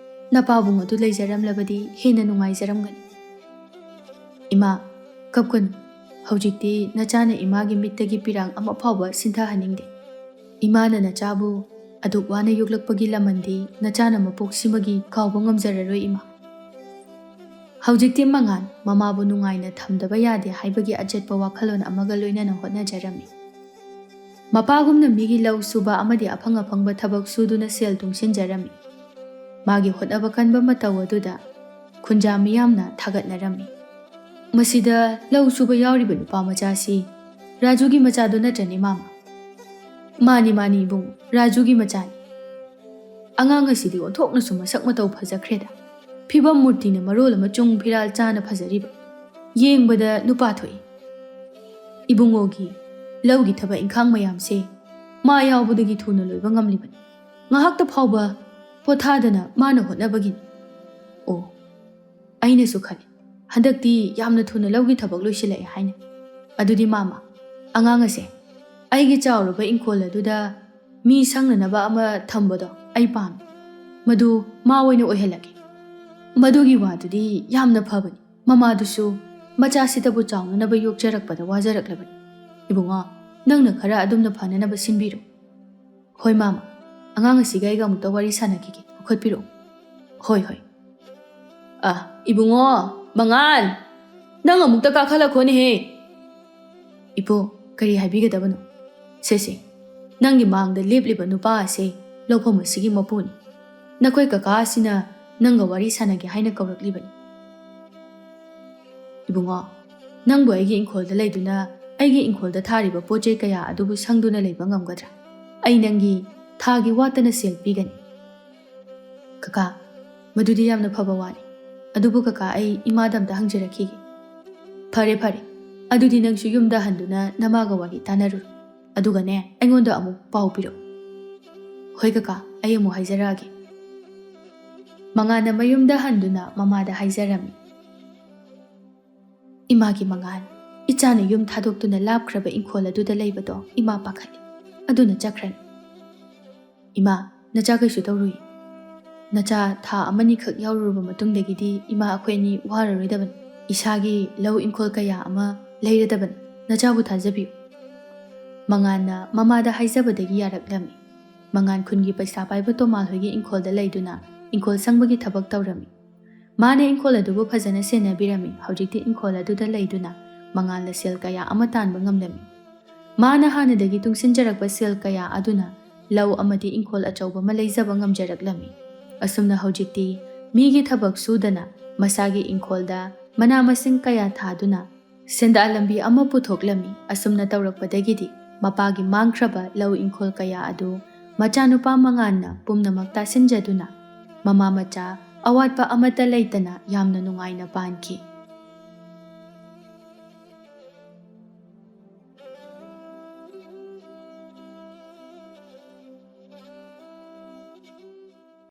ꯅꯄꯥꯕꯨꯡ ꯑꯗꯨ ꯂꯩꯖꯔꯝꯂꯕꯗꯤ ꯍꯦꯟꯅ ꯅꯨꯡꯉꯥꯏꯖꯔꯝꯒꯅꯤ꯫ ꯏꯃꯥ, ꯀꯞꯀꯅꯨ꯫ ꯍꯧꯖꯤꯛꯇꯤ ꯅꯆꯥꯅ ꯏꯃꯥꯒꯤ ꯃꯤꯠꯇꯒꯤ ꯄꯤꯔꯥꯡ ꯑꯃ ꯐꯥꯎꯕ ꯁꯤꯟꯊꯍꯟꯅꯤꯡꯗꯦ꯫ ꯏꯃꯥꯅ ꯅꯆꯥꯕꯨ ꯑꯗꯨꯛ ꯋꯥꯅ ꯌꯣꯛꯂꯛꯄꯒꯤ ꯂꯃꯟꯗꯤ ꯅꯆꯥꯅ ꯃꯄꯣꯛꯁꯤꯃꯒꯤ ꯀꯥꯎꯕ ꯉꯝꯖꯔꯔꯣꯏ, ꯏꯃꯥ꯫ ꯍꯧꯖꯤꯛꯇꯤ ꯃꯉꯥꯜ ꯃꯃꯥꯕꯨ ꯅꯨꯡꯉꯥꯏꯅ ꯊꯝꯗꯕ ꯌꯥꯗꯦ ꯍꯥꯏꯕꯒꯤ ꯑꯆꯦꯠꯄ ꯋꯥꯈꯜꯂꯣꯟ ꯑꯃꯒ ꯂꯣꯏꯅꯅ ꯍꯣꯠꯅꯖꯔꯝꯃꯤ꯫ ꯃꯄꯥꯒꯨꯝꯅ ꯃꯤꯒꯤ ꯂꯧ ꯁꯨꯕ ꯑꯃꯗꯤ ꯑꯐꯪ ꯑꯐꯪꯕ ꯊꯕꯛ ꯁꯨꯗꯨꯅ ꯁꯦꯜ ꯇꯨꯡꯁꯤꯟꯖꯔꯝꯃꯤ꯫ ꯃꯥꯒꯤ ꯍꯣꯠꯅꯕ ꯀꯟꯕ ꯃꯇꯧ ꯑꯗꯨꯗ ꯈꯨꯟꯖꯥ ꯃꯤꯌꯥꯝꯅ ꯊꯥꯒꯠꯅꯔꯝꯃꯤ꯫ "ꯃꯁꯤꯗ ꯂꯧ ꯁꯨꯕ ꯌꯥꯎꯔꯤꯕ ꯅꯨꯄꯥ ꯃꯆꯥꯁꯤ ꯔꯥꯖꯨꯒꯤ ꯃꯆꯥꯗꯨ ꯅꯠꯇ꯭ꯔꯅꯦ, ꯃꯥꯃ?" "ꯃꯥꯅꯤ, ꯃꯥꯅꯤ, ꯏꯕꯨꯡ, ꯔꯥꯖꯨꯒꯤ ꯃꯆꯥꯅꯤ꯫ ꯑꯉꯥꯡ ꯑꯁꯤꯗꯤ ꯑꯣꯟꯊꯣꯛꯅꯁꯨ ꯃꯁꯛ ꯃꯇꯧ ꯐꯖꯈ꯭ꯔꯦꯗ꯫ ꯐꯤꯕꯝ ꯃꯨꯔꯇꯤꯅ ꯃꯔꯣꯜ ꯑꯃ ꯆꯨꯡ ꯐꯤꯔꯥꯜ ꯆꯥꯅ ꯐꯖꯔꯤꯕ꯫ ꯌꯦꯡꯕꯗ ꯅꯨꯄꯥ ꯊꯣꯛꯏ꯫ ꯏꯕꯨꯡꯉꯣꯒꯤ ꯂꯧꯒꯤ ꯊꯕꯛ ꯏꯪꯈꯥꯡ ꯃꯌꯥꯝꯁꯦ ꯃꯥ ꯌꯥꯎꯕꯗꯒꯤ ꯊꯨꯅ ꯂꯣꯏꯕ ꯉꯝꯂꯤꯕꯅꯤ꯫ ꯉꯥꯏꯍꯥꯛꯇ ꯐꯥꯎꯕ ꯄꯣꯊꯥꯗꯅ ꯃꯥꯅ ꯍꯣꯠꯅꯕꯒꯤꯅꯤ꯫ ꯑꯣ, ꯑꯩꯅꯁꯨ ꯈꯜꯂꯤ, ꯍꯟꯗꯛꯇꯤ ꯌꯥꯝꯅ ꯊꯨꯅ ꯂꯧꯒꯤ ꯊꯕꯛ ꯂꯣꯏꯁꯤꯜꯂꯛꯑꯦ ꯍꯥꯏꯅ꯫ ꯑꯗꯨꯗꯤ ꯃꯥꯃ, ꯑꯉꯥꯡ ꯑꯁꯦ ꯑꯩꯒꯤ ꯆꯥꯎꯔꯕ ꯏꯪꯈꯣꯜ ꯑꯗꯨꯗ ꯃꯤ ꯁꯪꯅꯅꯕ ꯑꯃ ꯊꯝꯕꯗꯣ ꯑꯩ ꯄꯥꯝꯃꯤ꯫ ꯃꯗꯨ ꯃꯥ ꯑꯣꯏꯅ ꯑꯣꯏꯍꯜꯂꯒꯦ꯫ ꯃꯗꯨꯒꯤ ꯋꯥꯗꯨꯗꯤ ꯌꯥꯝꯅ ꯐꯕꯅꯤ꯫ ꯃꯃꯥꯗꯨꯁꯨ ꯃꯆꯥꯁꯤꯗꯕꯨ ꯆꯥꯎꯅꯅꯕ ꯌꯣꯛꯆꯔꯛꯄꯗ ꯋꯥꯖꯔꯛꯂꯕꯅꯤ꯫ ꯏꯕꯨꯡꯉꯣ, ꯅꯪꯅ ꯈꯔ ꯑꯗꯨꯝꯅ ꯐꯅꯅꯕ ꯁꯤꯟꯕꯤꯔꯣ꯫" "ꯍꯣꯏ ꯃꯥꯃ, ꯑꯉꯥꯡ ꯑꯁꯤꯒ ꯑꯩꯒ ꯑꯃꯨꯛꯇ ꯋꯥꯔꯤ ꯁꯥꯟꯅꯈꯤꯒꯦ, ꯂꯧꯈꯠꯄꯤꯔꯛꯑꯣ꯫" "ꯍꯣꯏ, ꯍꯣꯏ꯫ ꯑ, ꯏꯕꯨꯡꯉꯣ, ꯃꯉꯥꯜ, ꯅꯪ ꯑꯃꯨꯛꯇ ꯀꯥꯈꯠꯂꯛꯈꯣꯅꯦꯍꯦ꯫" "ꯏꯄꯨ, ꯀꯔꯤ ꯍꯥꯏꯕꯤꯒꯗꯕꯅꯣ?" "ꯁꯦ, ꯁꯦ, ꯅꯪꯒꯤ ꯃꯥꯡꯗ ꯂꯦꯞꯂꯤꯕ ꯅꯨꯄꯥ ꯑꯁꯦ ꯂꯧꯐꯝ ꯑꯁꯤꯒꯤ ꯃꯄꯨꯅꯤ꯫ ꯅꯈꯣꯏ ꯀꯀꯥ ꯑꯁꯤꯅ ꯅꯪꯒ ꯋꯥꯔꯤ ꯁꯥꯟꯅꯒꯦ ꯍꯥꯏꯅ ꯀꯧꯔꯛꯂꯤꯕꯅꯤ꯫ ꯏꯕꯨꯡꯉꯣ, ꯅꯪꯕꯨ ꯑꯩꯒꯤ ꯏꯪꯈꯣꯜꯗ ꯂꯩꯗꯨꯅ ꯑꯩꯒꯤ ꯏꯪꯈꯣꯜꯗ ꯊꯥꯔꯤꯕ ꯄꯣꯠ ꯆꯩ ꯀꯌꯥ ꯑꯗꯨꯕꯨ ꯁꯪꯗꯨꯅ ꯂꯩꯕ ꯉꯝꯒꯗ꯭ꯔꯥ? ꯑꯩ ꯅꯪꯒꯤ ꯊꯥꯒꯤ ꯋꯥꯠꯇꯅ ꯁꯦꯜ ꯄꯤꯒꯅꯤ꯫ ꯀꯀꯥ, ꯃꯗꯨꯗꯤ ꯌꯥꯝꯅ ꯐꯕ ꯋꯥꯅꯤ꯫ ꯑꯗꯨꯕꯨ ꯀꯀꯥ, ꯑꯩ ꯏꯃꯥꯗ ꯑꯝꯇ ꯍꯪꯖꯔꯛꯈꯤꯒꯦ꯫ ꯐꯔꯦ, ꯐꯔꯦ꯫ ꯑꯗꯨꯗꯤ ꯅꯪꯁꯨ ꯌꯨꯝꯗ ꯍꯟꯗꯨꯅ ꯅꯃꯥꯒ ꯋꯥꯔꯤ ꯇꯥꯟꯅꯔꯨꯔꯣ꯫ ꯑꯗꯨꯒꯅꯦ, ꯑꯩꯉꯣꯟꯗ ꯑꯃꯨꯛ ꯄꯥꯎ ꯄꯤꯔꯛꯎ꯫ ꯍꯣꯏ ꯀꯀꯥ, ꯑꯩ ꯑꯃꯨꯛ ꯍꯥꯏꯖꯔꯛꯑꯒꯦ꯫ ꯃꯉꯥꯟꯅ ꯃꯌꯨꯝꯗ ꯍꯟꯗꯨꯅ ꯃꯃꯥꯗ ꯍꯥꯏꯖꯔꯝꯃꯤ꯫ ꯏꯃꯥꯒꯤ ꯃꯉꯥꯟ, ꯏꯆꯥꯅ ꯌꯨꯝ ꯊꯥꯗꯣꯛꯇꯨꯅ ꯂꯥꯞꯈ꯭ꯔꯕ ꯏꯪꯈꯣꯜ ꯑꯗꯨꯗ ꯂꯩꯕꯗꯣ ꯏꯃꯥ ꯄꯥꯈꯠꯂꯤ꯫ ꯑꯗꯨꯅ ꯆꯠꯈ꯭ꯔꯅꯤ꯫ ꯏꯃꯥ, ꯅꯆꯥ ꯀꯩꯁꯨ ꯇꯧꯔꯨꯏ꯫ ꯅꯆꯥ ꯊꯥ ꯑꯃꯅꯤꯈꯛ ꯌꯥꯎꯔꯨꯔꯕ ꯃꯇꯨꯡꯗꯒꯤꯗꯤ ꯏꯃꯥ ꯑꯩꯈꯣꯏ ꯑꯅꯤ ꯋꯥꯔꯔꯣꯏꯗꯕꯅꯤ꯫ ꯏꯁꯥꯒꯤ ꯂꯧ ꯏꯪꯈꯣꯜ ꯀꯌꯥ ꯑꯃ ꯂꯩꯔꯗꯕꯅꯤ꯫ ꯅꯆꯥꯕꯨ ꯊꯥꯖꯕꯤꯌꯨ꯫ ꯃꯉꯥꯟꯅ ꯃꯃꯥꯗ ꯍꯥꯏꯖꯕꯗꯒꯤ ꯌꯥꯔꯛꯂꯝꯃꯤ꯫ ꯃꯉꯥꯟ ꯈꯨꯟꯒꯤ ꯄꯩꯁꯥ ꯄꯥꯏꯕ ꯇꯣꯃꯥꯜ ꯍꯣꯏꯒꯤ ꯏꯪꯈꯣꯜꯗ ꯂꯩꯗꯨꯅ ꯏꯪꯈꯣꯜ ꯁꯪꯕꯒꯤ ꯊꯕꯛ ꯇꯧꯔꯝꯃꯤ꯫ ꯃꯥꯅ ꯏꯪꯈꯣꯜ ꯑꯗꯨꯕꯨ ꯐꯖꯅ ꯁꯦꯟꯅꯕꯤꯔꯝꯃꯤ꯫ ꯍꯧꯖꯤꯛꯇꯤ ꯏꯪꯈꯣꯜ ꯑꯗꯨꯗ ꯂꯩꯗꯨꯅ ꯃꯉꯥꯟꯅ ꯁꯦꯜ ꯀꯌꯥ ꯑꯃ ꯇꯥꯟꯕ ꯉꯝꯂꯝꯃꯤ꯫ ꯃꯥꯅ ꯍꯥꯟꯅꯗꯒꯤ ꯇꯨꯡꯁꯤꯟꯖꯔꯛꯄ ꯁꯦꯜ ꯀꯌꯥ ꯑꯗꯨꯅ ꯂꯧ ꯑꯃꯗꯤ ꯏꯪꯈꯣꯜ ꯑꯆꯧꯕ ꯑꯃ ꯂꯩꯖꯕ ꯉꯝꯖꯔꯛꯂꯝꯃꯤ꯫ ꯑꯁꯨꯝꯅ ꯍꯧꯖꯤꯛꯇꯤ ꯃꯤꯒꯤ ꯊꯕꯛ ꯁꯨꯗꯅ ꯃꯁꯥꯒꯤ ꯏꯪꯈꯣꯜꯗ ꯃꯅꯥ ꯃꯁꯤꯡ ꯀꯌꯥ ꯊꯥꯗꯨꯅ ꯁꯦꯟꯗꯥ ꯂꯝꯕꯤ ꯑꯃ ꯄꯨꯊꯣꯛꯂꯝꯃꯤ꯫ ꯑꯁꯨꯝꯅ ꯇꯧꯔꯛꯄꯗꯒꯤꯗꯤ ꯃꯄꯥꯒꯤ ꯃꯥꯡꯈ꯭ꯔꯕ ꯂꯧ ꯏꯪꯈꯣꯜ ꯀꯌꯥ ꯑꯗꯨ ꯃꯆꯥꯅꯨꯄꯥ ꯃꯉꯥꯟꯅ ꯄꯨꯝꯅꯃꯛ ꯇꯥꯁꯤꯟꯖꯗꯨꯅ ꯃꯃꯥ ꯃꯆꯥ ꯑꯋꯥꯠꯄ ꯑꯃꯠꯇ ꯂꯩꯇꯅ ꯌꯥꯝꯅ ꯅꯨꯡꯉꯥꯏꯅ ꯄꯥꯟꯈꯤ꯫